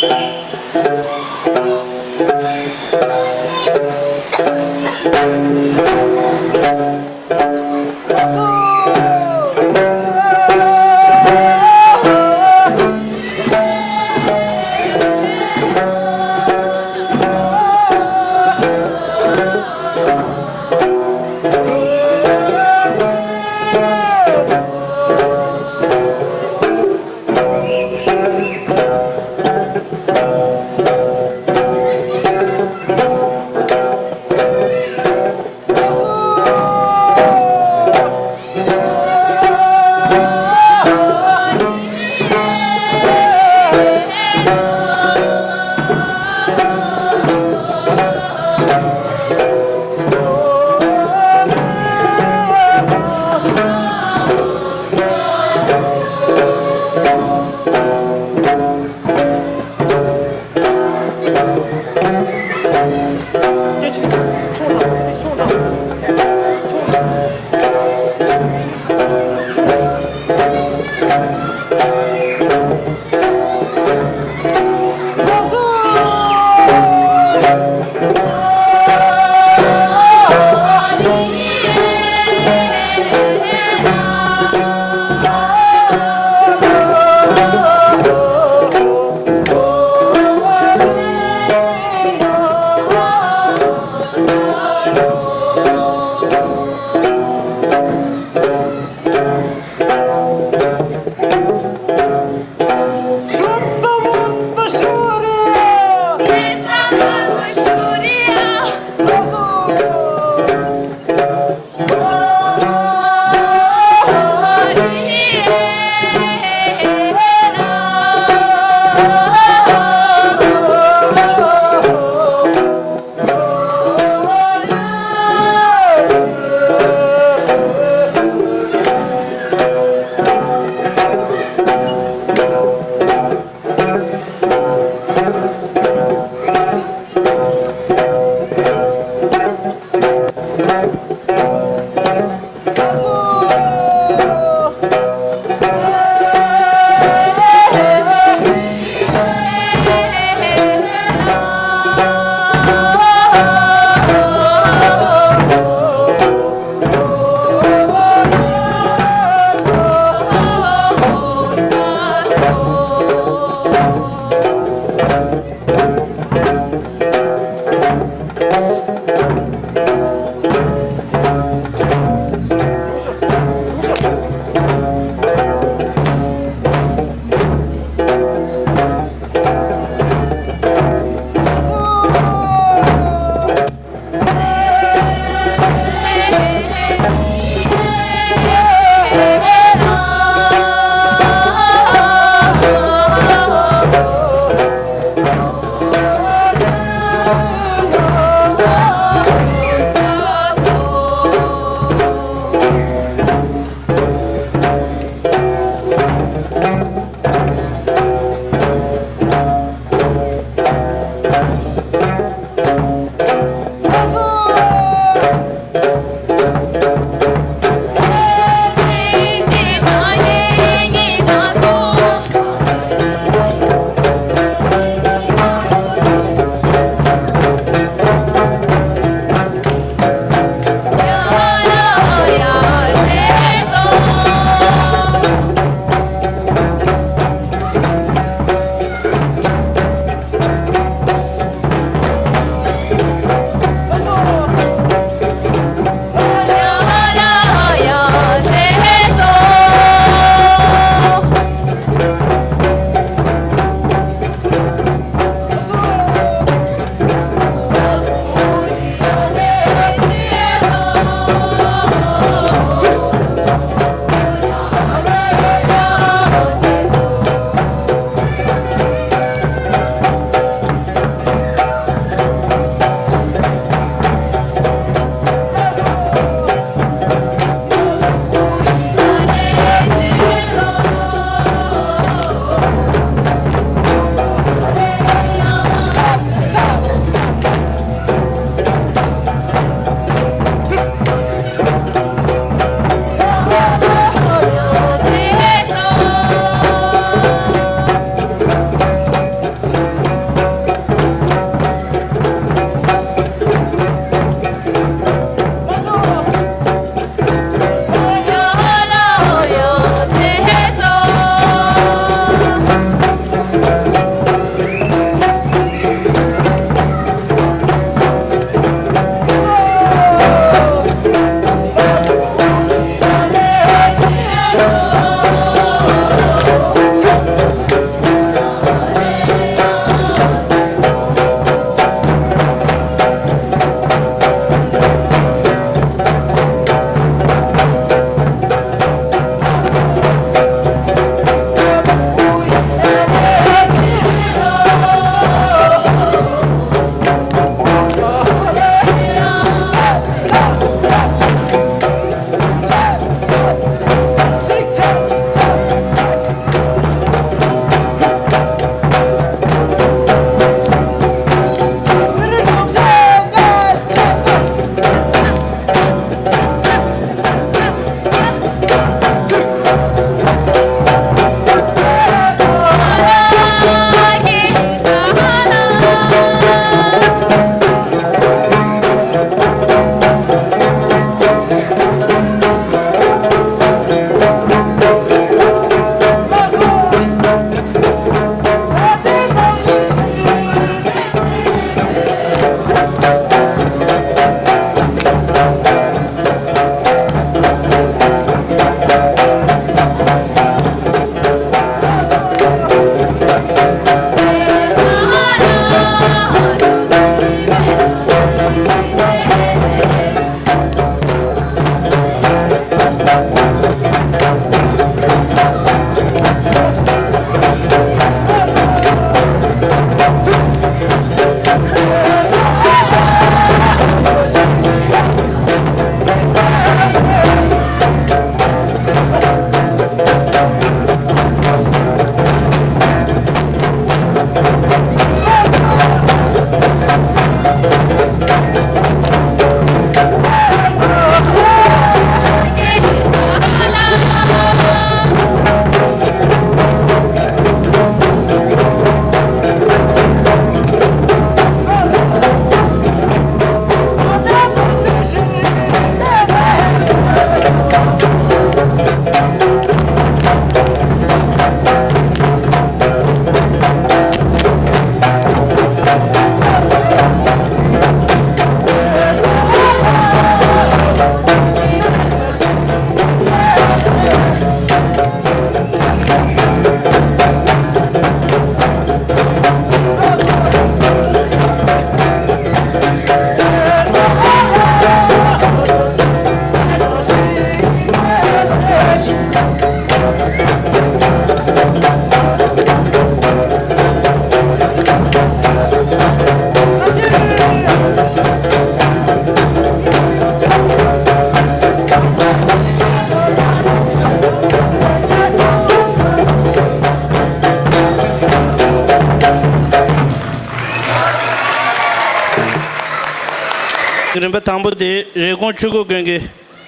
རིམ་པ་དང་པོ་དེ་རེབ་གོང་ཆོས་འཁོར་དགོན་གྱི་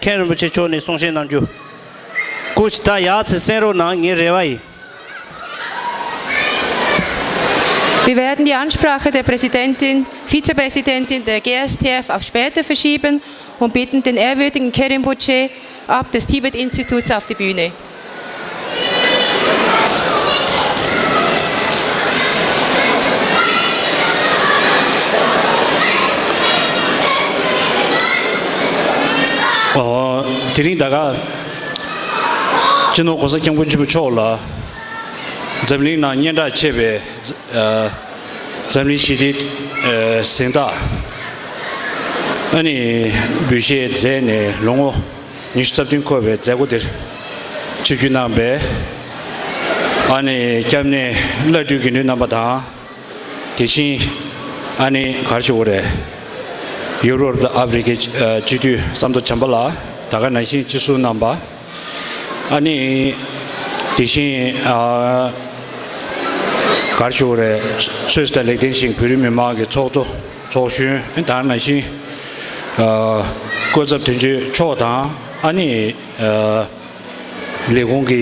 མཁན་རིན་པོ་ཆེ་མཆོག་ནས་གསུང་བཤད་གནང་རྒྱུ། སྐུ་མཁྱེན། ད་ཡར་ཚུར་གསན་རོགས་གནང་། ངའི་རེ་བ་ཡིན། Wir werden die Ansprache der Präsidentin, Vizepräsidentin der G S T F auf später verschieben und bitten den ehrwürdigen Khenpo Rinpoche, Abt des Tibet-Instituts, auf die Bühne. ཨོ། དེ་རིང་ད་ག་སྤྱི་ནོར་༸གོང་ས་༸སྐྱབས་མགོན་ཆེན་པོ་མཆོག་ལ་འཛམ་གླིང་ནང་སྙན་གྲགས་ཆེ་བའི་ཨ་འཛམ་གླིང་ཞི་བདེའི་ཨ་གཟེངས་རྟགས་ཨ་ནི་འབུལ་བཞེས་མཛད་ནས་ལོ་ངོ་ཉི་ཤུ་རྩ་བདུན་འཁོར་བའི་མཛད་སྒོ་དེར་ཆིབས་བསྒྱུར་གནང་བའི་ཨ་ནི་སྐྱབས་གནས་བླ་སྤྲུལ་དགེ་འདུན་རྣམ་པ་དང་། དེ་བཞིན་ཨ་ནི་ག་རེ་ཞུ་དགོས་རེད། ཡུ་རོབ་དང་ཨ་ཕི་རི་ཀའི་ཨ་སྤྱི་འཐུས་ཟམ་གདོང་བྱམས་པ་ལགས། ད་ག་ནང་བཞིན་སྤྱི་ཟུར་རྣམ་པ། ཨ་ནི་དེ་བཞིན་ཨ་ག་རེ་ཞུ་དགོས་རེད། སུད་སི་དང་ལིག་ཏེན་ཤིན་བོད་རིགས་མི་མང་གི་ཚོགས་གཙོ་ཚོགས་གཞོན། ད་ག་ནང་བཞིན་ཨ་སྐུ་ཚབ་དོན་གཅོད་མཆོག་དང་། ཨ་ནི་ཨ་ལས་ཁུངས་ཀྱི་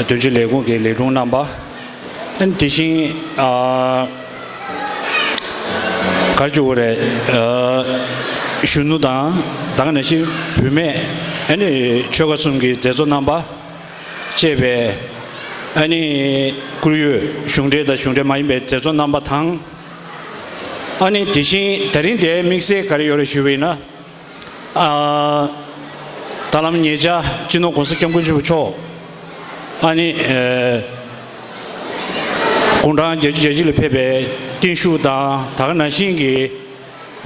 དོན་གཅོད་ལས་ཁུངས་ཀྱི་ལས་དྲུང་རྣམ་པ། ཨ་ནི་དེ་བཞིན་ཨ་ག་རེ་ཞུ་དགོས་རེད། ཨ་གཞོན་ནུ་དང་། ད་ག་ནང་བཞིན་བུད་མེད། ཨ་ནི་ཆོལ་ཁ་གསུམ་གྱི་མཛད་གཙོ་རྣམ་པ་བཅས་པའི་ཨ་ནི་བཀུར་འོས་གཞུང་འབྲེལ་དང་གཞུང་འབྲེལ་མ་ཡིན་པའི་མཛད་གཙོ་རྣམ་པ་དང་། ཨ་ནི་དེ་བཞིན་ད་རིང་འདིར་དམིགས་བསལ་ག་རེ་ཡོད་རེད་ཞུས་པ་ཡིན་ན། ཨ་ད་ལམ་ཉེ་ཆར་སྤྱི་ནོར་༸གོང་ས་༸སྐྱབས་མགོན་ཆེན་པོ་མཆོག་ཨ་ནི་ཨ་དགུང་གྲངས་བརྒྱད་ཅུ་གྱ་གཅིག་ལ་ཕེབས་པའི་བརྟན་བཞུགས་དང་། ད་ག་ནང་བཞིན་གྱི་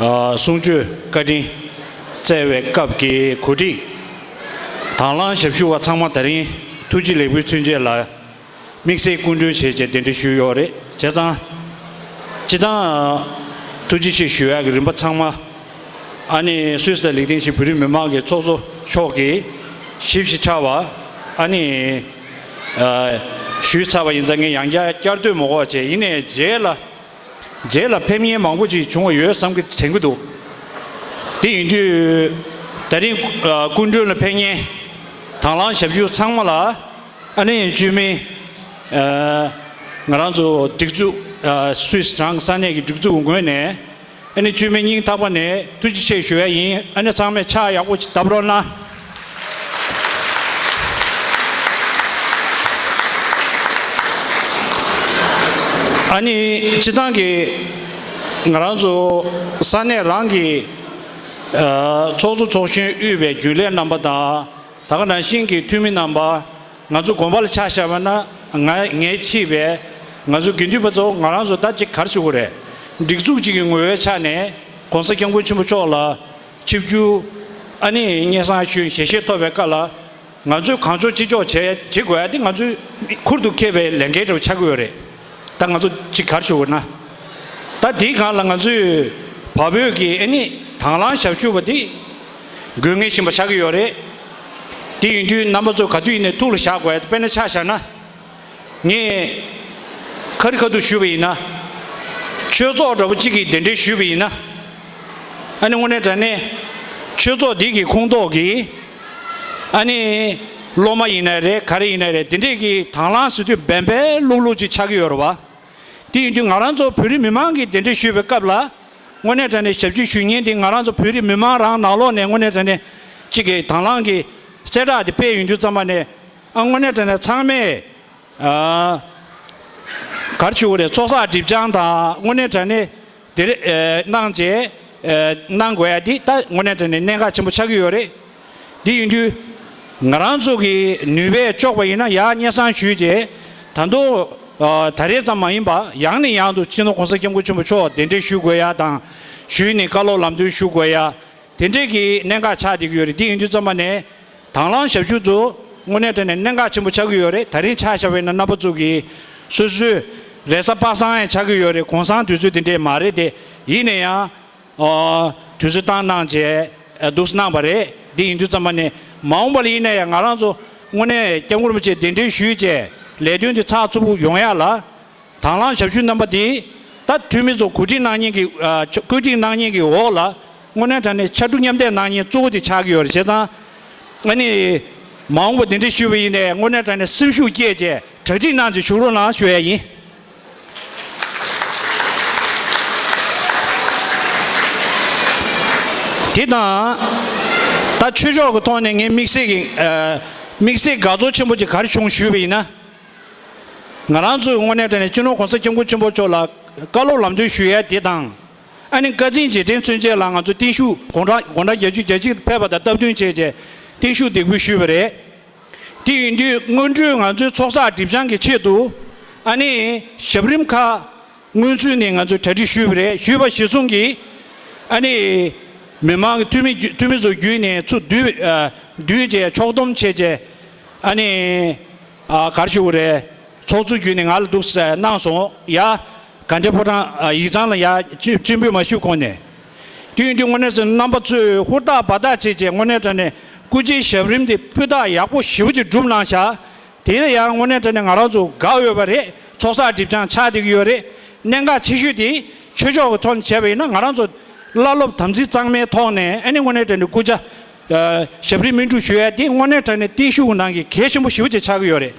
ཨ་གསུང་ཆོས་བཀའ་དྲིན་སྩལ་བའི་སྐབས་ཀྱི་གོ་སྒྲིག་དང་བླངས་ཞབས་ཞུ་བ་ཚང་མ་ད་རིང་ཐུགས་རྗེ་ལེགས་འབུལ་མཚོན་བྱེད་ལ་དམིགས་བསལ་སྐུ་མགྲོན་བྱས་བྱས་གདན་འདྲེན་ཞུས་ཡོད་རེད། བྱས་ཙང་སྤྱིར་བཏང་ཐུགས་རྗེ་ཆེ་ཞུ་ཡག་གི་རིམ་པ་ཚང་མ་ཨ་ནི་སུད་སི་དང་ལིག་ཏེན་ཤིན་བོད་རིགས་མི་མང་གི་ཚོགས་གཙོ་མཆོག་གིས་ཞིབ་ཞིབ་ཕྱག་བ་ཨ་ནི་ཨ་ཞུས་ཚར་བ་ཡིན་ཙང་། ངས་ཡང་བསྐྱར་བསྐྱར་ཟློས་མ་དགོས་པ་བྱས། ཡིན་ནའི་རྗེས་ལ་རྗེས་ལ་ཕེབས་མཁན་མང་པོ་ཅིག་བྱུང་བ་ཡོད་བསམ་གྱི་དྲན་གྱི་འདུག་དེ་ཡིན་དུས་ད་རིང་ཨ་སྐུ་མགྲོན་ལ་ཕེབས་མཁན་དང་བླངས་ཞབས་ཞུ་ཚང་མ་ལ་ཨ་ནི་བཅོས་མིན་ཨ་ང་རང་ཚོ་སྒྲིག་འཛུགས་ཨ་སུད་སི་རང་ས་གནས་ཀྱི་སྒྲིག་འཛུགས་ངོས་ནས་ཨ་ནི་བཅོས་མིན་སྙིང་ཐག་པ་ནས་ཐུགས་རྗེ་ཆེ་ཞུ་ཡ་ཡིན། ཨ་ནི་ཚང་མས་ཕྱག་ཡག་པོ་ཅིག་བརྡབ་རོགས་གནང་། ཨ་ནི་སྤྱིར་བཏང་གི་ང་རང་ཚོ་ས་གནས་རང་གི་ཨ་ཚོགས་གཙོ་ཚོགས་གཞོན་དབུས་པའི་རྒྱུན་ལས་རྣམ་པ་དང་། ད་ག་ནང་བཞིན་གྱི་འཐུས་མི་རྣམ་པ། ང་ཚོ་དགོན་པ་ལ་ཆ་བཞག་པ་ན། ང་ངས་ཕྱིས་པའི་ང་ཚོ་དགེ་འདུན་པ་ཚོ་ང་རང་ཚོ་ད་ཅིག་ག་རེ་ཞུ་དགོས་རེད། སྒྲིག་འཛུགས་གཅིག་གི་ངོ་བོའི་ཆ་ནས་༸གོང་ས་༸སྐྱབས་མགོན་ཆེན་པོ་མཆོག་ལ་ཆིབས་བསྒྱུར་ཨ་ནི་སྙན་སེང་ཞུས། ཞལ་བཞེས་ཐོབ་པའི་སྐབས་ལ་ང་ཚོས་གང་ལྕོགས་ཅི་ལྕོགས་བྱེད་བྱེད་དགོས་ཡ་དེ་ང་ཚོའི་ཁུར་དུ་འཁྱེར་བའི་ལས་འགན་འདྲ་བོ་ཆགས་ཀྱི་ཡོད་རེད། ད་ང་ཚོ་ཅིག་ག་རེ་ཞུ་དགོས་ན། ད་དེའི་སྒང་ལ་ང་ཚོས་བལ་བོད་ཀྱི་ཨ་ནི་དང་བླངས་ཞབས་ཞུ་བ་དེ་དགོས་ངེས་ཆེན་པོ་ཆགས་ཀྱི་ཡོད་རེད། དེ་ཡིན་དུས་རྣམ་པ་ཚོ་ག་དུས་ཡིན་ནའི་ཐུགས་ལ་བཞག་དགོས་ཡ་དེ། དཔེར་ན་ཆ་བཞག་ན། ངས་ཁ་རི་ཁ་ཐུག་ཞུས་པ་ཡིན་ན། ཆོས་ཚོགས་འདྲ་པོ་གཅིག་གིས་གདན་འདྲེན་ཞུས་པ་ཡིན་ན། ཨ་ནི་དངོས་གནས་དྲང་གནས་ཆོས་ཚོགས་འདི་གི་ཁོངས་གཏོགས་ཀྱི་ཨ་ནི་སློབ་མ་ཡིན་ན་རེད། ག་རེ་ཡིན་ན་རེད། དེ་འདྲས་ཀྱི་དང་བླངས་ཟེར་དུས་འབེན་པའི་ལུག་ལུག་ཅིག་ཆགས་ཀྱི་ཡོད་རེད་བ། དེ་ཡིན་དུས་ང་རང་ཚོ་བོད་རིགས་མི་མང་གིས་གདན་འདྲེན་ཞུས་པའི་སྐབས་ལ། དངོས་གནས་དྲང་གནས་ཞབས་ཕྱི་ཞུ་མཁན་དེ་ང་རང་ཚོ་བོད་རིགས་མི་མང་རང་ནང་ལོགས་ནས་དངོས་གནས་དྲང་གནས་གཅིག་གི་དང་བླངས་ཀྱི་གསལ་བསྒྲགས་དེ་སྤེལ་ཡོང་དུས་ཙམ་པ་ནས། ཨ་དངོས་གནས་དྲང་གནས་ཚང་མས་ཨ་ག་རེ་ཞུ་དགོས་རེད། ཚོགས་བསགས་སྒྲིབ་སྦྱང་དང་དངོས་གནས་དྲང་གནས་དེ་རེད། ཨ་གནང་བྱས་ཨ་གནང་དགོས་ཡ་དེ་ད་དངོས་གནས་དྲང་གནས་གནད་འགག་ཆེན་པོ་ཆགས་ཀྱི་ཡོད་རེད། དེ་ཡིན་དུས་ང་རང་ཚོ་གི་ནུས་པས་ལྕོགས་པ་ཡིན་ན་ཡར་སྙན་སེང་ཞུས་བྱས། ད་དུང་ཨ་ད་རེས་ཙམ་མ་ཡིན་པ་ཡང་ནས་ཡང་དུ་སྤྱི་ནོར་༸གོང་ས་༸སྐྱབས་མགོན་ཆེན་པོ་མཆོག་གདན་འདྲེན་ཞུ་དགོས་ཡ་དང་། ཞུས་ནས་བཀའ་སློབ་ལམ་སྟོན་ཞུ་དགོས་ཡ་དེ་འདྲས་ཀྱི་གནད་འགག་ཆགས་བསྡད་ཀྱི་ཡོད་རེད། དེ་ཡིན་དུས་ཙམ་པ་ནས་དང་བླངས་ཞབས་ཞུ་ཚོ་དངོས་གནས་དྲང་གནས་གནད་འགག་ཆེན་པོ་ཆགས་ཀྱི་ཡོད་རེད། ད་རིང་ཆ་བཞག་པ་ཡིན་ན་རྣམ་པ་ཚོ་གིས་སོ་སོའི་རེས་གཟའ་པ་སངས་ཡང་ཆགས་ཀྱི་ཡོད་རེད། གུང་སེང་དུས་ཚོད་དེ་འདྲས་མ་རེད་དེ། ཡིན་ན་ཡང་ཨ་དུས་ཚོད་བཏང་གནང་བྱས་ཨ་འདུག་སེ་གནང་བ་རེད། འདི་ཡིན་དུས་ཙམ་པ་ནས་མ་འོངས་པ་ལ་ཡིན་ན་ཡང་ང་རང་ཚོ་དངོས་གནས་༸སྐྱབས་མགོན་རིན་པོ་ཆེ་གདན་འདྲེན་ཞུས་བྱས་ལས་དོན་དེ་ཚགས་ཚུད་པོ་ཡོང་ཡ་ལ། དང་བླངས་ཞབས་ཞུ་རྣམ་པ་འདི་ད་འཐུས་མི་ཚོ་གོ་སྒྲིག་གནང་མཁན་གྱི་ཨ་བཀོད་སྒྲིག་གནང་མཁན་གྱི་འོག་ལ་ དངོས་གནས་དྲང་གནས་ཕྱར་གྲུ་མཉམ་འདེགས་གནང་མཁན་གཙོ་བོ་དེ་ཆགས་ཀྱི་ཡོད་རེད། བྱས་ཙང་ཨ་ནི་མ་འོངས་པ་འདི་འདྲ་ཞུས་པ་ཡིན་ནའི་དངོས་གནས་དྲང་གནས་སེམས་ཤུགས་བསྐྱེད་བྱས་གྲ་སྒྲིག་གནང་བྱས་བཞུགས་རོགས་གནང་ཞུ་ཡ་ཡིན། དེ་དང་། ད་ཆོས་ཕྱོགས་ཀྱི་ཐོག་ནས་ངས་དམིགས་བསལ་གྱི་ཨ། དམིགས་བསལ་དགའ་ཚོར་ཆེན་པོ་ཅིག་ག་རེ་བྱུང་ཞུས་པ་ཡིན་ན། ང་རང་ཚོས་དངོས་གནས་དྲང་གནས་སྤྱི་ནོར་༸གོང་ས་༸སྐྱབས་མགོན་ཆེན་པོ་མཆོག་ལ་བཀའ་སློབ་ལམ་སྟོན་ཞུ་ཡ་དེ་དང་། ཨ་ནི་བཀའ་དྲིན་རྗེས་དྲན་མཚོན་ཆེད་ལ་ང་ཚོ་བརྟན་བཞུགས་དགུང་གྲངས་དགུང་གྲངས་བརྒྱད་ཅུ་གྱ་གཅིག་ཕེབས་པ་དང་སྟབས་བསྟུན་བྱས་རྗེས་བརྟན་བཞུགས་འདེགས་འབུལ་ཞུས་པ་རེད། དེ་ཡིན་དུས་སྔོན་འགྲོའི་ང་ཚོའི་ཚོགས་བསགས་སྒྲིབ་སྦྱང་གི་ཆེད་དུ། ཨ་ནི་ཞབས་རིམ་ཁག་སྔོན་ཚུད་ནས་ང་ཚོས་གྲ་སྒྲིག་ཞུས་པ་རེད། ཞུས་པ་གཞིར་བཟུང་གིས་ཨ་ནི་མི་མང་གི་འཐུས་མི་འཐུས་མི་ཚོ་བརྒྱུད་ནས་ཚུར་བསྡུས་བསྡུས་བྱས་ཕྱོགས་བསྡོམས་བྱས་བྱས་ཨ་ནི་ག་རེ་ཞུ་དགོས་རེད། ཚོགས་གཙོ་བརྒྱུད་ནས་ང་ལ་འདུག་སེ་གནང་སོང་ཡ། ག་འདྲའི་ཕོ་བྲང་ཡིག་ཚང་ལ་ཡ་སྤྱི་སྤྱི་འབུལ་མ་ཞུས་གོང་ནས། དུས་ཡིན་དུས་དངོས་གནས་ཚེ་རྣམ་པ་ཚོས་ཧུར་ཐག་འབད་ཐག་བྱས་བྱས་དངོས་གནས་དྲང་གནས་སྐུ་ཕྱྭའི་ཞབས་རིམ་དེ་སྤུས་དག་ཡག་པོ་ཞེ་པོ་ཅིག་བསྒྲུབས་གནང་ཤག་དེ་ལ་ཡང་དངོས་གནས་དྲང་གནས་ང་རང་ཚོ་དགའ་འོས་པ་རེད། ཚོགས་བསགས་སྒྲིབ་སྦྱང་ཆགས་བསྡད་ཀྱི་ཡོད་རེད། གནད་འགག་ཆེ་ཤོས་དེ་ཆོས་ཕྱོགས་ཀྱི་ཐོག་ནས་བྱས་པ་ཡིན་ན་ང་རང་ཚོ་བླ་སློབ་དམ་ཚིག་གཙང་མའི་ཐོག་ནས་ཨ་ནི་དངོས་གནས་དྲང་གནས་སྐུ་ཕྱྭ་ཞབས་རིམ་སྨིན་སྒྲུབ་ཞུ་ཡ་དེ་དངོས་གནས་དྲང་གནས་བརྟན་བཞུགས་ནང་གི་གལ་ཆེན་པོ་ཞེ་པོ་ཅིག་ཆགས་ཀྱི་ཡོད་རེད།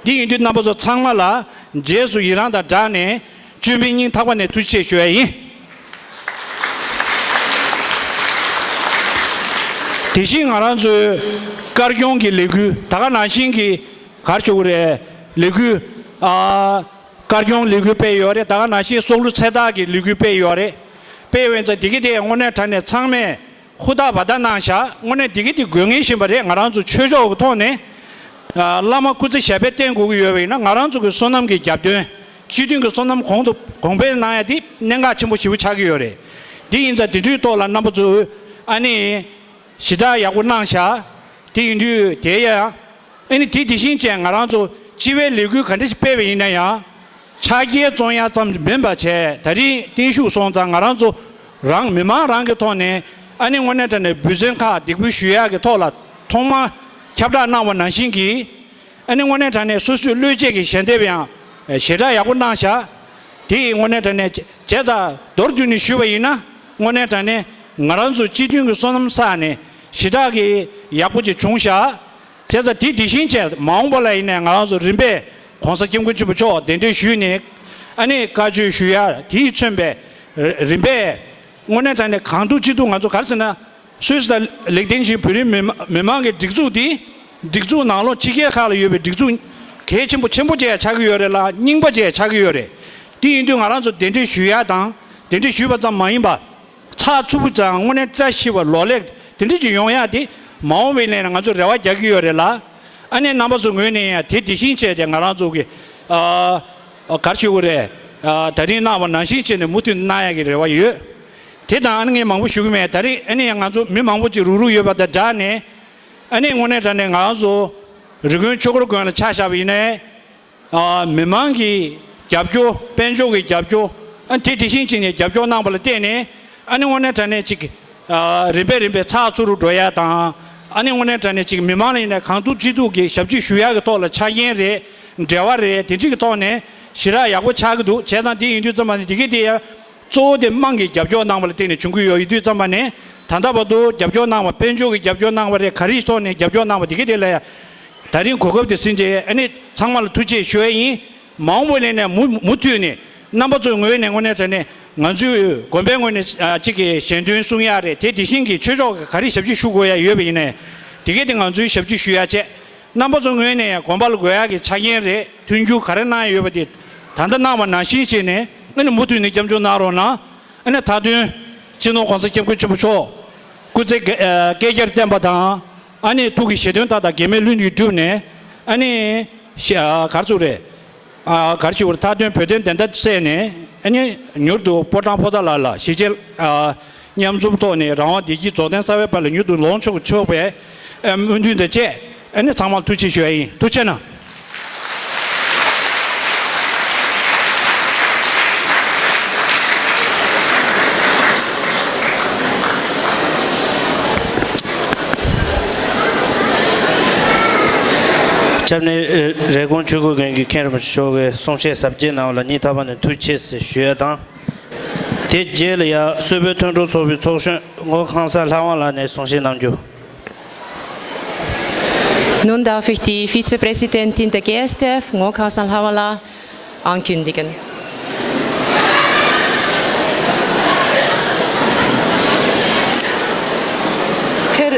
འདི་ཡིན་དུས་རྣམ་པ་ཚོ་ཚང་མ་ལ་རྗེས་སུ་ཡི་རང་དང་སྦྲགས་ནས་བཅོས་མིན་སྙིང་ཐག་པ་ནས་ཐུགས་རྗེ་ཆེ་ཞུ་ཡ་ཡིན། དེ་བཞིན་ང་རང་ཚོའི་དཀར་སྐྱོང་གི་ལས་འགུལ་ད་ག་ནང་བཞིན་གྱི་ག་རེ་ཞུ་དགོས་རེད། ལས་འགུལ་ཨ། དཀར་སྐྱོང་ལས་འགུལ་སྤེལ་ཡོད་རེད། ད་ག་ནང་བཞིན་སྲོག་བླུ་ཚེ་ཐར་གྱི་ལས་འགུལ་སྤེལ་ཡོད་རེད། སྤེལ་བའི་ཙང་དེ་གི་དེ་དངོས་གནས་དྲང་གནས་ཚང་མས་ཧུར་ཐག་འབད་ཐག་གནང་ཤག་དངོས་གནས་དེ་གི་དེ་དགོས་ངེས་བཞིན་པ་རེད། ང་རང་ཚོ་ཆོས་ཕྱོགས་ཀྱི་ཐོག་ནས་ཨ། བླ་མ་སྐུ་ཚེ་ཞབས་པད་བརྟན་དགོས་ཀྱི་ཡོད་པ་ཡིན་ན་ང་རང་ཚོ་གི་བསོད་ནམས་ཀྱི་རྒྱབ་སྐྱོར་སྤྱི་མཐུན་གྱི་བསོད་ནམས་གོང་དུ་གོང་འཕེལ་གནང་ཡ་དེ་གནད་འགག་ཆེན་པོ་ཞེ་པོ་ཆགས་ཀྱི་ཡོད་རེད། དེ་ཡིན་ཙང་དེ་འདྲའི་ཐོག་ལ་རྣམ་པ་ཚོས་ཨ་ནི་ཞེ་དྲག་ཡག་པོ་གནང་ཤག་དེ་ཡིན་དུས་དེ་ཡང་། ཨ་ནི་དེ་དེ་བཞིན་བྱས་ང་རང་ཚོ་སྤྱི་པའི་ལས་འགུལ་ག་འདྲ་ཞིག་སྤེལ་བ་ཡིན་ན་ཡང་། ཕྱག་འཁྱེར་བཙོང་ཡ་ཙམ་མིན་པ་བྱས་ད་རིང་བརྟན་བཞུགས་སོང་ཙང་ང་རང་ཚོ་རང་མི་མང་རང་གི་ཐོག་ནས་ཨ་ནི་དངོས་གནས་དྲང་གནས་འབུལ་ཚན་ཁག་འདེགས་འབུལ་ཞུ་ཡ་གི་ཐོག་ལ་ཐོག་མར་ཁྱབ་བསྒྲགས་གནང་བ་ནང་བཞིན་གྱིས། ཨ་ནི་དངོས་གནས་དྲང་གནས་སོ་སོའི་བློས་བཅད་ཀྱི་ཞལ་འདེབས་ཡང་ཞེ་དྲག་ཡག་པོ་གནང་ཤག་དེ་ཡིས་དངོས་གནས་དྲང་གནས་བྱས་ཙང་མདོར་བསྡུས་ནས་ཞུས་པ་ཡིན་ན་དངོས་གནས་དྲང་གནས་ང་རང་ཚོ་སྤྱི་མཐུན་གྱི་བསོད་ནམས་བསགས་ནས་ཞེ་དྲག་གི་ཡག་པོ་ཅིག་བྱུང་ཤག་བྱས་ཙང་དེ་དེ་བཞིན་བྱས་མ་འོངས་པ་ལ་ཡིན་ནའི་ང་རང་ཚོ་རིམ་པས་༸གོང་ས་༸སྐྱབས་མགོན་ཆེན་པོ་མཆོག་གདན་འདྲེན་ཞུས་ནས་ཨ་ནི་བཀའ་ཆོས་ཞུ་ཡ་དེས་མཚོན་པའི་རིམ་པས་དངོས་གནས་དྲང་གནས་གང་ཐུབ་ཅི་ཐུབ་ང་ཚོ་ག་རེ་ཟེར་ན། སུད་སི་དང་ལིག་ཏེན་བཞིན་བོད་རིགས་མི་མི་མང་གི་སྒྲིག་འཛུགས་འདི་སྒྲིག་འཛུགས་ནང་ལོགས་ཕྱི་རྒྱལ་ཁག་ལ་ཡོད་པའི་སྒྲིག་འཛུགས་གལ་ཆེན་པོ་ཆེན་པོ་བྱས་ཆགས་ཀྱི་ཡོད་རེད་ལ་རྙིང་པ་བྱས་ཆགས་ཀྱི་ཡོད་རེད། དེ་ཡིན་དུས་ང་རང་ཚོ་གདན་འདྲེན་ཞུ་ཡ་དང་གདན་འདྲེན་ཞུས་པ་ཙམ་མ་ཡིན་པ། ཚགས་ཚུད་པོ་དང་དངོས་གནས་བཀྲ་ཤིས་པ་ལོ་ལེགས་དེ་འདྲ་ཅིག་ཡོང་ཡ་དེ་མ་འོངས་པའི་ལན་ལ་ང་ཚོས་རེ་བ་རྒྱག་གི་ཡོད་རེད་ལ། ཨ་ནེ་རྣམ་པ་ཚོའི་ངོས་ནས་ཡང་དེ་དེ་བཞིན་བྱས་ཏེ་ང་རང་ཚོ་གི་ཨ་ག་རེ་ཞུ་དགོས་རེད། ཨ་ད་རིང་གནང་བ་ནང་བཞིན་བྱས་ནས་མུ་མཐུད་གནང་ཡ་གི་རེ་བ་ཡོད། དེ་དང་ཨ་ནི་ངས་མང་པོ་ཞུ་གི་མེད། ད་རེས་ཨ་ནི་ཡང་ང་ཚོ་མི་མང་པོ་ཅིག་རུག་རུག་ཡོད་པ་དང་སྦྲགས་ནས་ཨ་ནི་དངོས་གནས་དྲང་གནས་ང་རང་ཚོ་རི་ཀོན་ཆོས་འཁོར་དགོན་ལ་ཆ་བཞག་པ་ཡིན་ནའི་ཨ་མི་མང་གི་རྒྱབ་སྐྱོར་དཔལ་འབྱོར་གྱི་རྒྱབ་སྐྱོར་ཨ་དེ་དེ་བཞིན་བྱས་ནས་རྒྱབ་སྐྱོར་གནང་བ་ལ་བརྟེན་ནས་ཨ་ནི་དངོས་གནས་དྲང་གནས་ཅིག་ཨ་རིམ་པས་རིམ་པས་ཚགས་ཚུད་རུ་འགྲོ་ཡ་དང་ཨ་ནི་དངོས་གནས་དྲང་གནས་ཅིག་མི་མང་ལ་ཡིན་ནའི་གང་ཐུབ་ཅི་ཐུབ་ཀྱི་ཞབས་ཕྱི་ཞུ་ཡ་གི་ཐོག་ལ་ཆ་རྐྱེན་རེད། འབྲེལ་བ་རེད། དེ་འདྲ་གི་ཐོག་ནས་ཞེ་དྲག་ཡག་པོ་ཆགས་ཀྱི་འདུག་བྱས་ཙང་དེ་ཡིན་དུས་ཙམ་པ་ནས་དེ་གི་དེ་ཡ་གཙོ་བོ་དེ་དམངས་ཀྱི་རྒྱབ་སྐྱོར་གནང་བ་ལ་བརྟེན་ནས་བྱུང་གི་ཡོད། ཡིན་དུས་ཙམ་པ་ནས་ད་ལྟ་བར་དུ་རྒྱབ་སྐྱོར་གནང་བ་དཔལ་འབྱོར་གྱི་རྒྱབ་སྐྱོར་གནང་བ་རེད། ག་རེ་ཐོག་ནས་རྒྱབ་སྐྱོར་གནང་བ་དེ་གི་དེ་ལ་ཡ་ད་རིང་གོ་སྐབས་དེ་ཟིན་རྗེས་ཨ་ནི་ཚང་མ་ལ་ཐུགས་རྗེ་ཆེ་ཞུ་ཡ་ཡིན། མ་འོངས་པ་ལས་ནས་མུ་མུ་མཐུད་ནས་རྣམ་པ་ཚོའི་ངོས་ནས་དངོས་གནས་དྲང་གནས་ང་ཚོའི་དགོན་པའི་ངོས་ནས་ཨ་གཅིག་གི་ཞལ་འདོན་གསུང་ཡ་རེད། དེ་དེ་བཞིན་གྱི་ཆོས་ཕྱོགས་ཀྱི་ག་རེ་ཞབས་ཕྱི་ཞུ་དགོས་ཡ་ཡོད་པ་ཡིན་ནའི་དེ་གས་དེ་ང་ཚོའི་ཞབས་ཕྱི་ཞུ་ཡ་བྱས། རྣམ་པ་ཚོ་ངོས་ནས་ཡང་དགོན་པ་ལ་དགོས་ཡག་གི་ཆ་རྐྱེན་རེད། མཐུན་འགྱུར་ག་རེ་གནང་ཡོད་པ་དེ་ད་ལྟ་གནང་བ་ནང་བཞིན་བྱས་ནས་ཨ་ནི་མུ་མཐུད་ནས་སྐྱབས་འཇུག་གནང་རོགས་གནང་། ཨ་ནི་མཐའ་དོན་སྤྱི་ནོར་༸གོང་ས་༸སྐྱབས་མགོན་ཆེན་པོ་མཆོག་སྐུ་ཚེ་བསྐལ་བསྐལ་བརྒྱར་བརྟན་པ་དང་ཨ་ནི་ཐུགས་ཀྱི་བཞེད་དོན་མཐའ་དག་གེགས་མེད་ལྷུན་གྱིས་གྲུབ་ནས་ཨ་ནི་ག་རེ་ཟེར་དགོས་རེད། ཨ་ག་རེ་ཞུ་དགོས་རེད། མཐའ་དོན་བོད་དོན་བདེན་མཐའ་གསལ་ནས་ཨ་ནི་མྱུར་དུ་ཕོ་བྲང་ཕོ་བྲང་ལ་ལ་གཞིས་བྱེས་ཨ་མཉམ་འཛོམས་ཐོག་ནས་རང་དབང་བདེ་སྐྱིད་རྫོགས་ལྡན་གསལ་བའི་བར་ལ་མྱུར་དུ་ལོངས་སྤྱོད་ཆོག་པའི་ཨ་སྨོན་འདུན་དང་བཅས་ཨ་ནི་ཚང་མར་ཐུགས་རྗེ་ཆེ་ཞུ་ཡ་ཡིན། ཐུགས་རྗེ་གནང་། སྐྱབས་གནས་རེབ་གོང་ཆོས་འཁོར་དགོན་གྱི་མཁན་རིན་པོ་ཆེ་མཆོག་གིས་གསུང་བཤད་ཟབ་རྒྱས་གནང་བ་ལ་སྙིང་ཐག་པ་ནས་ཐུགས་རྗེ་ཆེ་ཞུ་ཡ་དང་། དེ་རྗེས་ལ་ཡ་སུད་བོད་མཐུན་གྲོགས་ཚོགས་པའི་ཚོགས་གཞོན་ངོ་ཁང་གསར་ལྷ་དབང་ལགས་ནས་གསུང་བཤད་གནང་རྒྱུ། Nun darf ich die Vizepräsidentin der G S D F, Ngo Khang San Lhawala, ankündigen. ཁེར།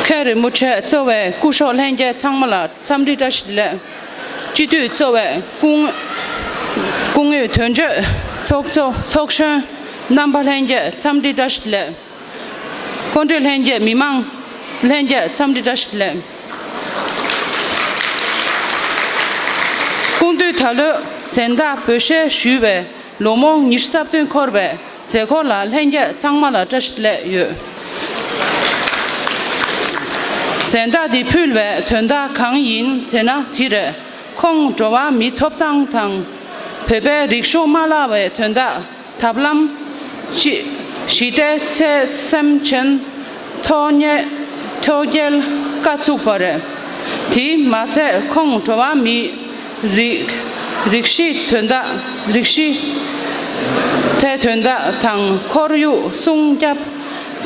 ཁེར་མུ་ཆེ་གཙོ་བའི་སྐུ་ཞབས་ལྷན་རྒྱས་ཚང་མ་ལ་འཚམས་འདྲི་བཀྲ་ཤིས་བདེ་ལེགས། སྤྱི་འཐུས་གཙོ་བའི་སྐུ་སྐུ་ངོ་དོན་གཅོད་ཚོགས་གཙོ་ཚོགས་གཞོན་རྣམ་པ་ལྷན་རྒྱས་འཚམས་འདྲི་བཀྲ་ཤིས་བདེ་ལེགས། སྐུ་མགྲོན་ལྷན་རྒྱས་མི་མང་ལྷན་རྒྱས་འཚམས་འདྲི་བཀྲ་ཤིས་བདེ་ལེགས། སྐུ་མདུན་ད་ལོའི་གཟེངས་རྟགས་འབུལ་བཞེས་ཞུས་པའི་ལོ་ངོ་ཉི་ཤུ་རྩ་བདུན་འཁོར་བའི་མཛད་སྒོ་ལ་ལྷན་རྒྱས་ཚང་མ་ལ་བཀྲ་ཤིས་བདེ་ལེགས་ཡོད། གཟེངས་རྟགས་འདི་ཕུལ་བའི་དོན་དག་གང་ཡིན་ཟེར་ན་དེ་རེད། ཁོང་འགྲོ་བ་མིའི་ཐོབ་ཐང་དང་། བོད་པའི་རིག་གཞུང་མ་བརླག་པའི་དོན་དག་ཐབས་ལམ་ཅི། ཞི་བདེ་ཚད་སེམས་ཅན་ཐོག་ཉེ་ཐོག་རྒྱལ་བཀའ་བཙུགས་པ་རེད། དེས་མ་ཟད་ཁོང་འགྲོ་བ་མིའི་རིག་རིགས་ཤིག་དོན་དག་རིགས་ཤིག་དེ་དོན་དག་དང་ཁོར་ཡུག་སྲུང་སྐྱོབ་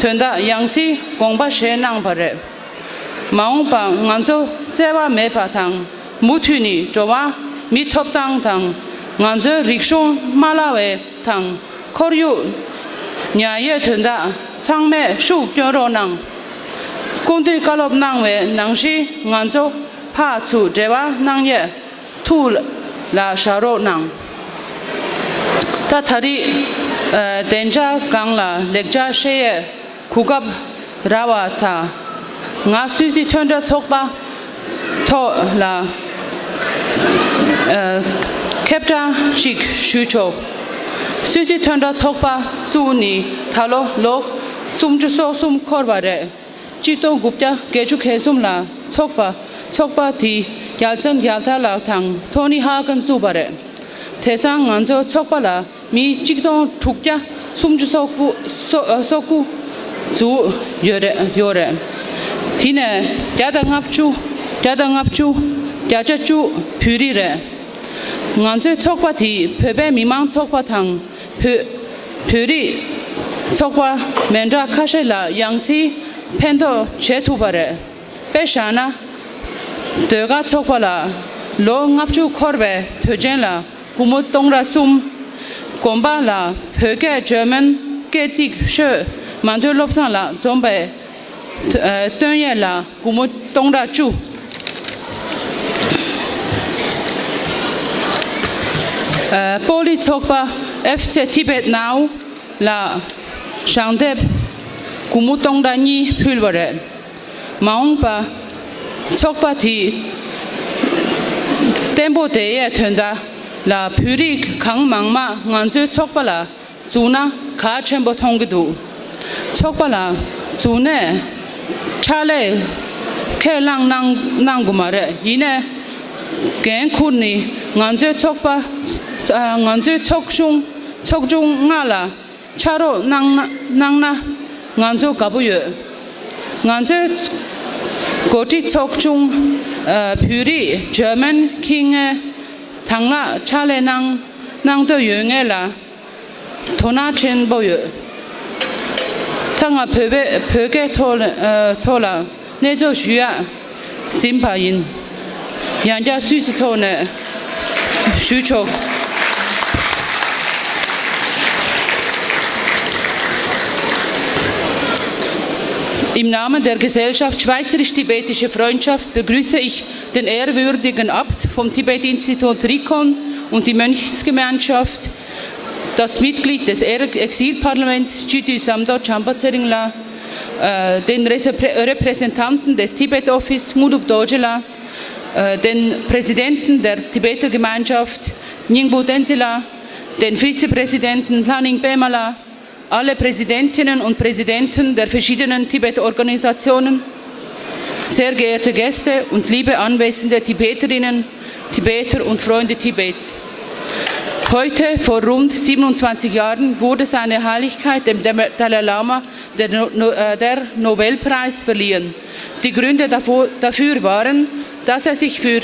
དོན་དག་ཡང་སྲིད་དགོངས་པ་བཞེས་གནང་བ་རེད། མ་འོངས་པ་ང་ཚོ་བརྩེ་བ་མེད་པ་དང་མུ་མཐུད་ནས་འགྲོ་བ་མིའི་ཐོབ་ཐང་དང་ང་ཚོའི་རིག་གཞུང་མ་བརླག་པའི་དང་ཁོར་ཡུག་ཉར་ཡའི་དོན་དག་ཚང་མས་ཤུགས་སྐྱོན་རོགས་གནང་། སྐུ་མདུན་བཀའ་སློབ་གནང་བའི་ནང་བཞིན་ང་ཚོ་ཕར་ཚུར་འབྲེལ་བ་གནང་ཡས་ཐུགས་ལ་བཞག་རོགས་གནང་། ད་ད་རེས་ཨ་བདེ་འཇགས་སྒང་ལ་ལེགས་ཆ་བཤད་ཡས་གོ་སྐབས་རག་པ་དང་། ང་སུད་སི་མཐུན་གྲོགས་ཚོགས་པ་ཐོག་ལ་ཨ་ཁྱབ་བསྒྲགས་ཤིག་ཞུ་ཆོག་སུད་སི་མཐུན་གྲོགས་ཚོགས་པ་བཙུགས་ནས་ད་ལོ་ལོ་སུམ་ཅུ་སོ་གསུམ་འཁོར་བ་རེད། གཅིག་སྟོང་དགུ་བརྒྱ་བརྒྱད་ཅུ་གྱ་གསུམ་ལ་ཚོགས་པ་ཚོགས་པ་དེ་ཡལ་ཚན་ཡལ་ཐར་ལགས་དང་ཐོ་ནི་ཧ་གན་བཙུགས་པ་རེད། དེང་སང་ང་ཚོའི་ཚོགས་པ་ལ་མི་གཅིག་སྟོང་དྲུག་བརྒྱ་སུམ་ཅུ་སོ་དགུ་སོ་ཨ་སོ་དགུ་ཚུད་ཡོད་རེད་ཡོད་རེད། དེ་ནས་བརྒྱ་དང་ལྔ་བཅུ་བརྒྱ་དང་ལྔ་བཅུ་བརྒྱ་ཆ་བཅུ་བོད་རིགས་རེད། ང་ཚོའི་ཚོགས་པ་དེས་བོད་པའི་མི་མང་ཚོགས་པ་དང་བོད་བོད་རིགས་ཚོགས་པ་མི་འདྲ་ཁ་ཤས་ལ་ཡང་སྲིད་ཕན་ཐོགས་བྱེད་ཐུབ་པ་རེད། དཔེ་བཞག་ན། ཟློས་གར་ཚོགས་པ་ལ་ལོ་ལྔ་བཅུ་འཁོར་བའི་དུས་ཆེན་ལ་སྒོར་མོ་སྟོང་ཕྲག་གསུམ། དགོན་པ་ལ་བོད་སྐད་འཇར་མན་སྐད་ཚིག་ཤོད་མ་འདོད་བློ་བཟང་ལགས་འཛོམས་པའི་ཨ་སྟོན་ཡས་ལ་སྒོར་མོ་སྟོང་ཕྲག་བཅུ། ཨ་སྤོ་ལོ་ཚོགས་པ་ཨེཕ་ཚེ་ཐི་བེད་ནའོ་ལ་ཞལ་འདེབས་སྒོར་མོ་སྟོང་ཕྲག་གཉིས་ཕུལ་བ་རེད། མ་འོངས་པ་ཚོགས་པ་དེ་བརྟན་པོ་བསྡད་ཡས་དོན་དག་ལ་བོད་རིགས་གང་མང་མང་ང་ཚོའི་ཚོགས་པ་ལ་འཛུལ་ན་གལ་ཆེན་པོ་མཐོང་གི་འདུག་ཚོགས་པ་ལ་འཛུལ་ནས་ཕྱག་ལས་ཁས་བླངས་གནང་གནང་དགོས་མ་རེད། ཡིན་ནའི་འགན་འཁུར་ནས་ང་ཚོའི་ཚོགས་པ་ང་ཚོའི་ཚོགས་ཆུང་ཚོགས་ཆུང་ལྔ་ལ་ཕྱག་རོགས་གནང་ན་གནང་ན་ང་ཚོ་དགའ་པོ་ཡོད། ང་ཚོའི་འགོ་ཁྲིད་ཚོགས་ཆུང་ཨ་བོད་རིགས་འཇར་མན་ཁྱི་ངན་དང་ལ་ཕྱག་ལས་གནང་གནང་འདོད་ཡོད་ངེས་ལ་དོ་སྣང་ཆེན་པོ་ཡོད། ད་ང་བོད་པའི་བོད་སྐད་ཐོག་ལ་ཨ་ཐོག་ལ་གནས་ཚུལ་ཞུ་ཡ་ཟིན་པ་ཡིན། ཡང་བསྐྱར་སུད་སི་ཐོག་ནས་ཞུ་ཆོག Im Namen der Gesellschaft Schweizerisch-Tibetische Freundschaft begrüße ich den ehrwürdigen Abt vom Tibet-Institut Rikon und die Mönchsgemeinschaft, das Mitglied des Er- Exilparlaments Jyoti Samdo Champa Tshering la, äh, den Resepre- Repräsentanten des Tibet Office Ngulup Dorji la, äh, den Präsidenten der Tibeter Gemeinschaft Nyingpo Tenzin la, den Vizepräsidenten Lhaning Pema la, alle Präsidentinnen und Präsidenten der verschiedenen Tibet-Organisationen, sehr geehrte Gäste und liebe anwesende Tibeterinnen, Tibeter und Freunde Tibets. Heute, vor rund siebenundzwanzig Jahren, wurde seine Heiligkeit dem Dem- Dalai Lama der, No- No- äh, der Nobelpreis verliehen. Die Gründe davor- dafür waren, dass er sich für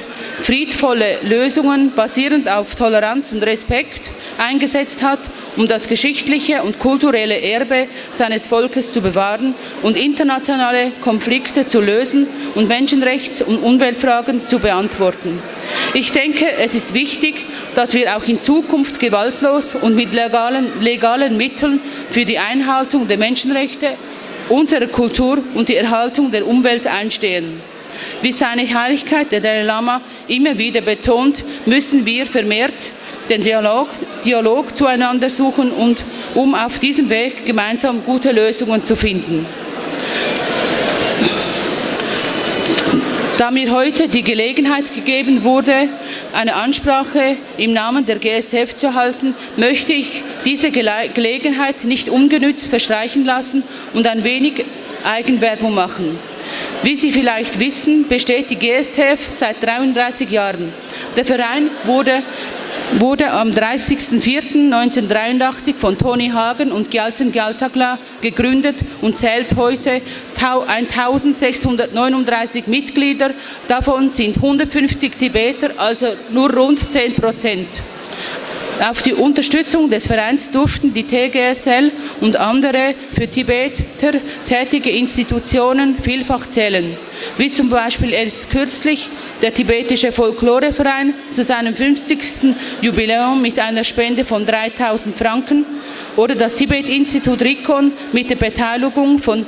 friedvolle Lösungen basierend auf Toleranz und Respekt eingesetzt hat, um das geschichtliche und kulturelle Erbe seines Volkes zu bewahren und internationale Konflikte zu lösen und Menschenrechts- und Umweltfragen zu beantworten. Ich denke, es ist wichtig, dass wir auch in Zukunft gewaltlos und mit legalen, legalen Mitteln für die Einhaltung der Menschenrechte, unserer Kultur und die Erhaltung der Umwelt einstehen. Wie seine Heiligkeit der Dalai Lama immer wieder betont, müssen wir vermehrt den Dialog, Dialog zueinander suchen und um auf diesem Weg gemeinsam gute Lösungen zu finden. Da mir heute die Gelegenheit gegeben wurde, eine Ansprache im Namen der G S T F zu halten, möchte ich diese Gele- Gelegenheit nicht ungenützt verstreichen lassen und ein wenig Eigenwerbung machen. Wie Sie vielleicht wissen, besteht die G S T F seit dreiunddreißig Jahren. Der Verein wurde, wurde am dreißigsten vierten neunzehnhundertdreiundachtzig von Tony Hagen und Gyaltsen Gyaltakla gegründet und zählt heute tau- eintausendsechshundertneununddreißig Mitglieder. Davon sind hundertfünfzig Tibeter, also nur rund zehn Prozent. Auf die Unterstützung des Vereins durften die T G S L und andere für Tibeter tätige Institutionen vielfach zählen, wie zum Beispiel erst kürzlich der Tibetische Folkloreverein zu seinem fünfzigsten Jubiläum mit einer Spende von dreitausend Franken oder das Tibet-Institut Rikon mit der Beteiligung von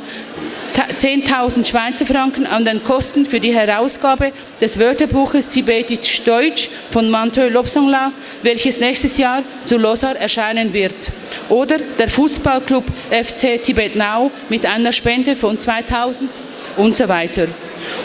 ta- zehntausend Schweizer Franken an den Kosten für die Herausgabe des Wörterbuches Tibetisch-Deutsch von Mantoe Lobsang La, welches nächstes Jahr zu Losar erscheinen wird, oder der Fußballclub F C Tibet Now mit einer Spende von zweitausend und so weiter.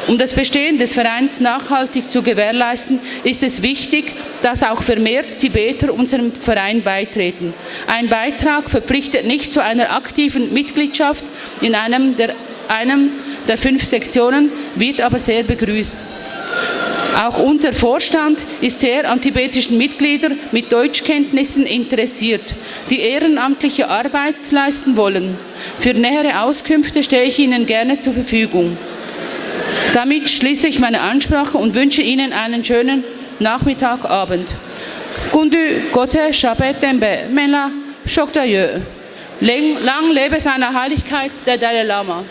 Um das Bestehen des Vereins nachhaltig zu gewährleisten, ist es wichtig, dass auch vermehrt Tibeter unserem Verein beitreten. Ein Beitrag verpflichtet nicht zu einer aktiven Mitgliedschaft in einem der, einem der fünf Sektionen, wird aber sehr begrüßt. Auch unser Vorstand ist sehr an tibetischen Mitgliedern mit Deutschkenntnissen interessiert, die ehrenamtliche Arbeit leisten wollen. Für nähere Auskünfte stehe ich Ihnen gerne zur Verfügung. Damit schließe ich meine Ansprache und wünsche Ihnen einen schönen Nachmittag, Abend. སྐུ་མདུན་གོ་ཚད་ཞབས་པད་བརྟན་པའི་སྨན་བླ་ཤོག་གྲྭ་ཡོད། Lang, lang lebe seine Heiligkeit der Dalai Lama.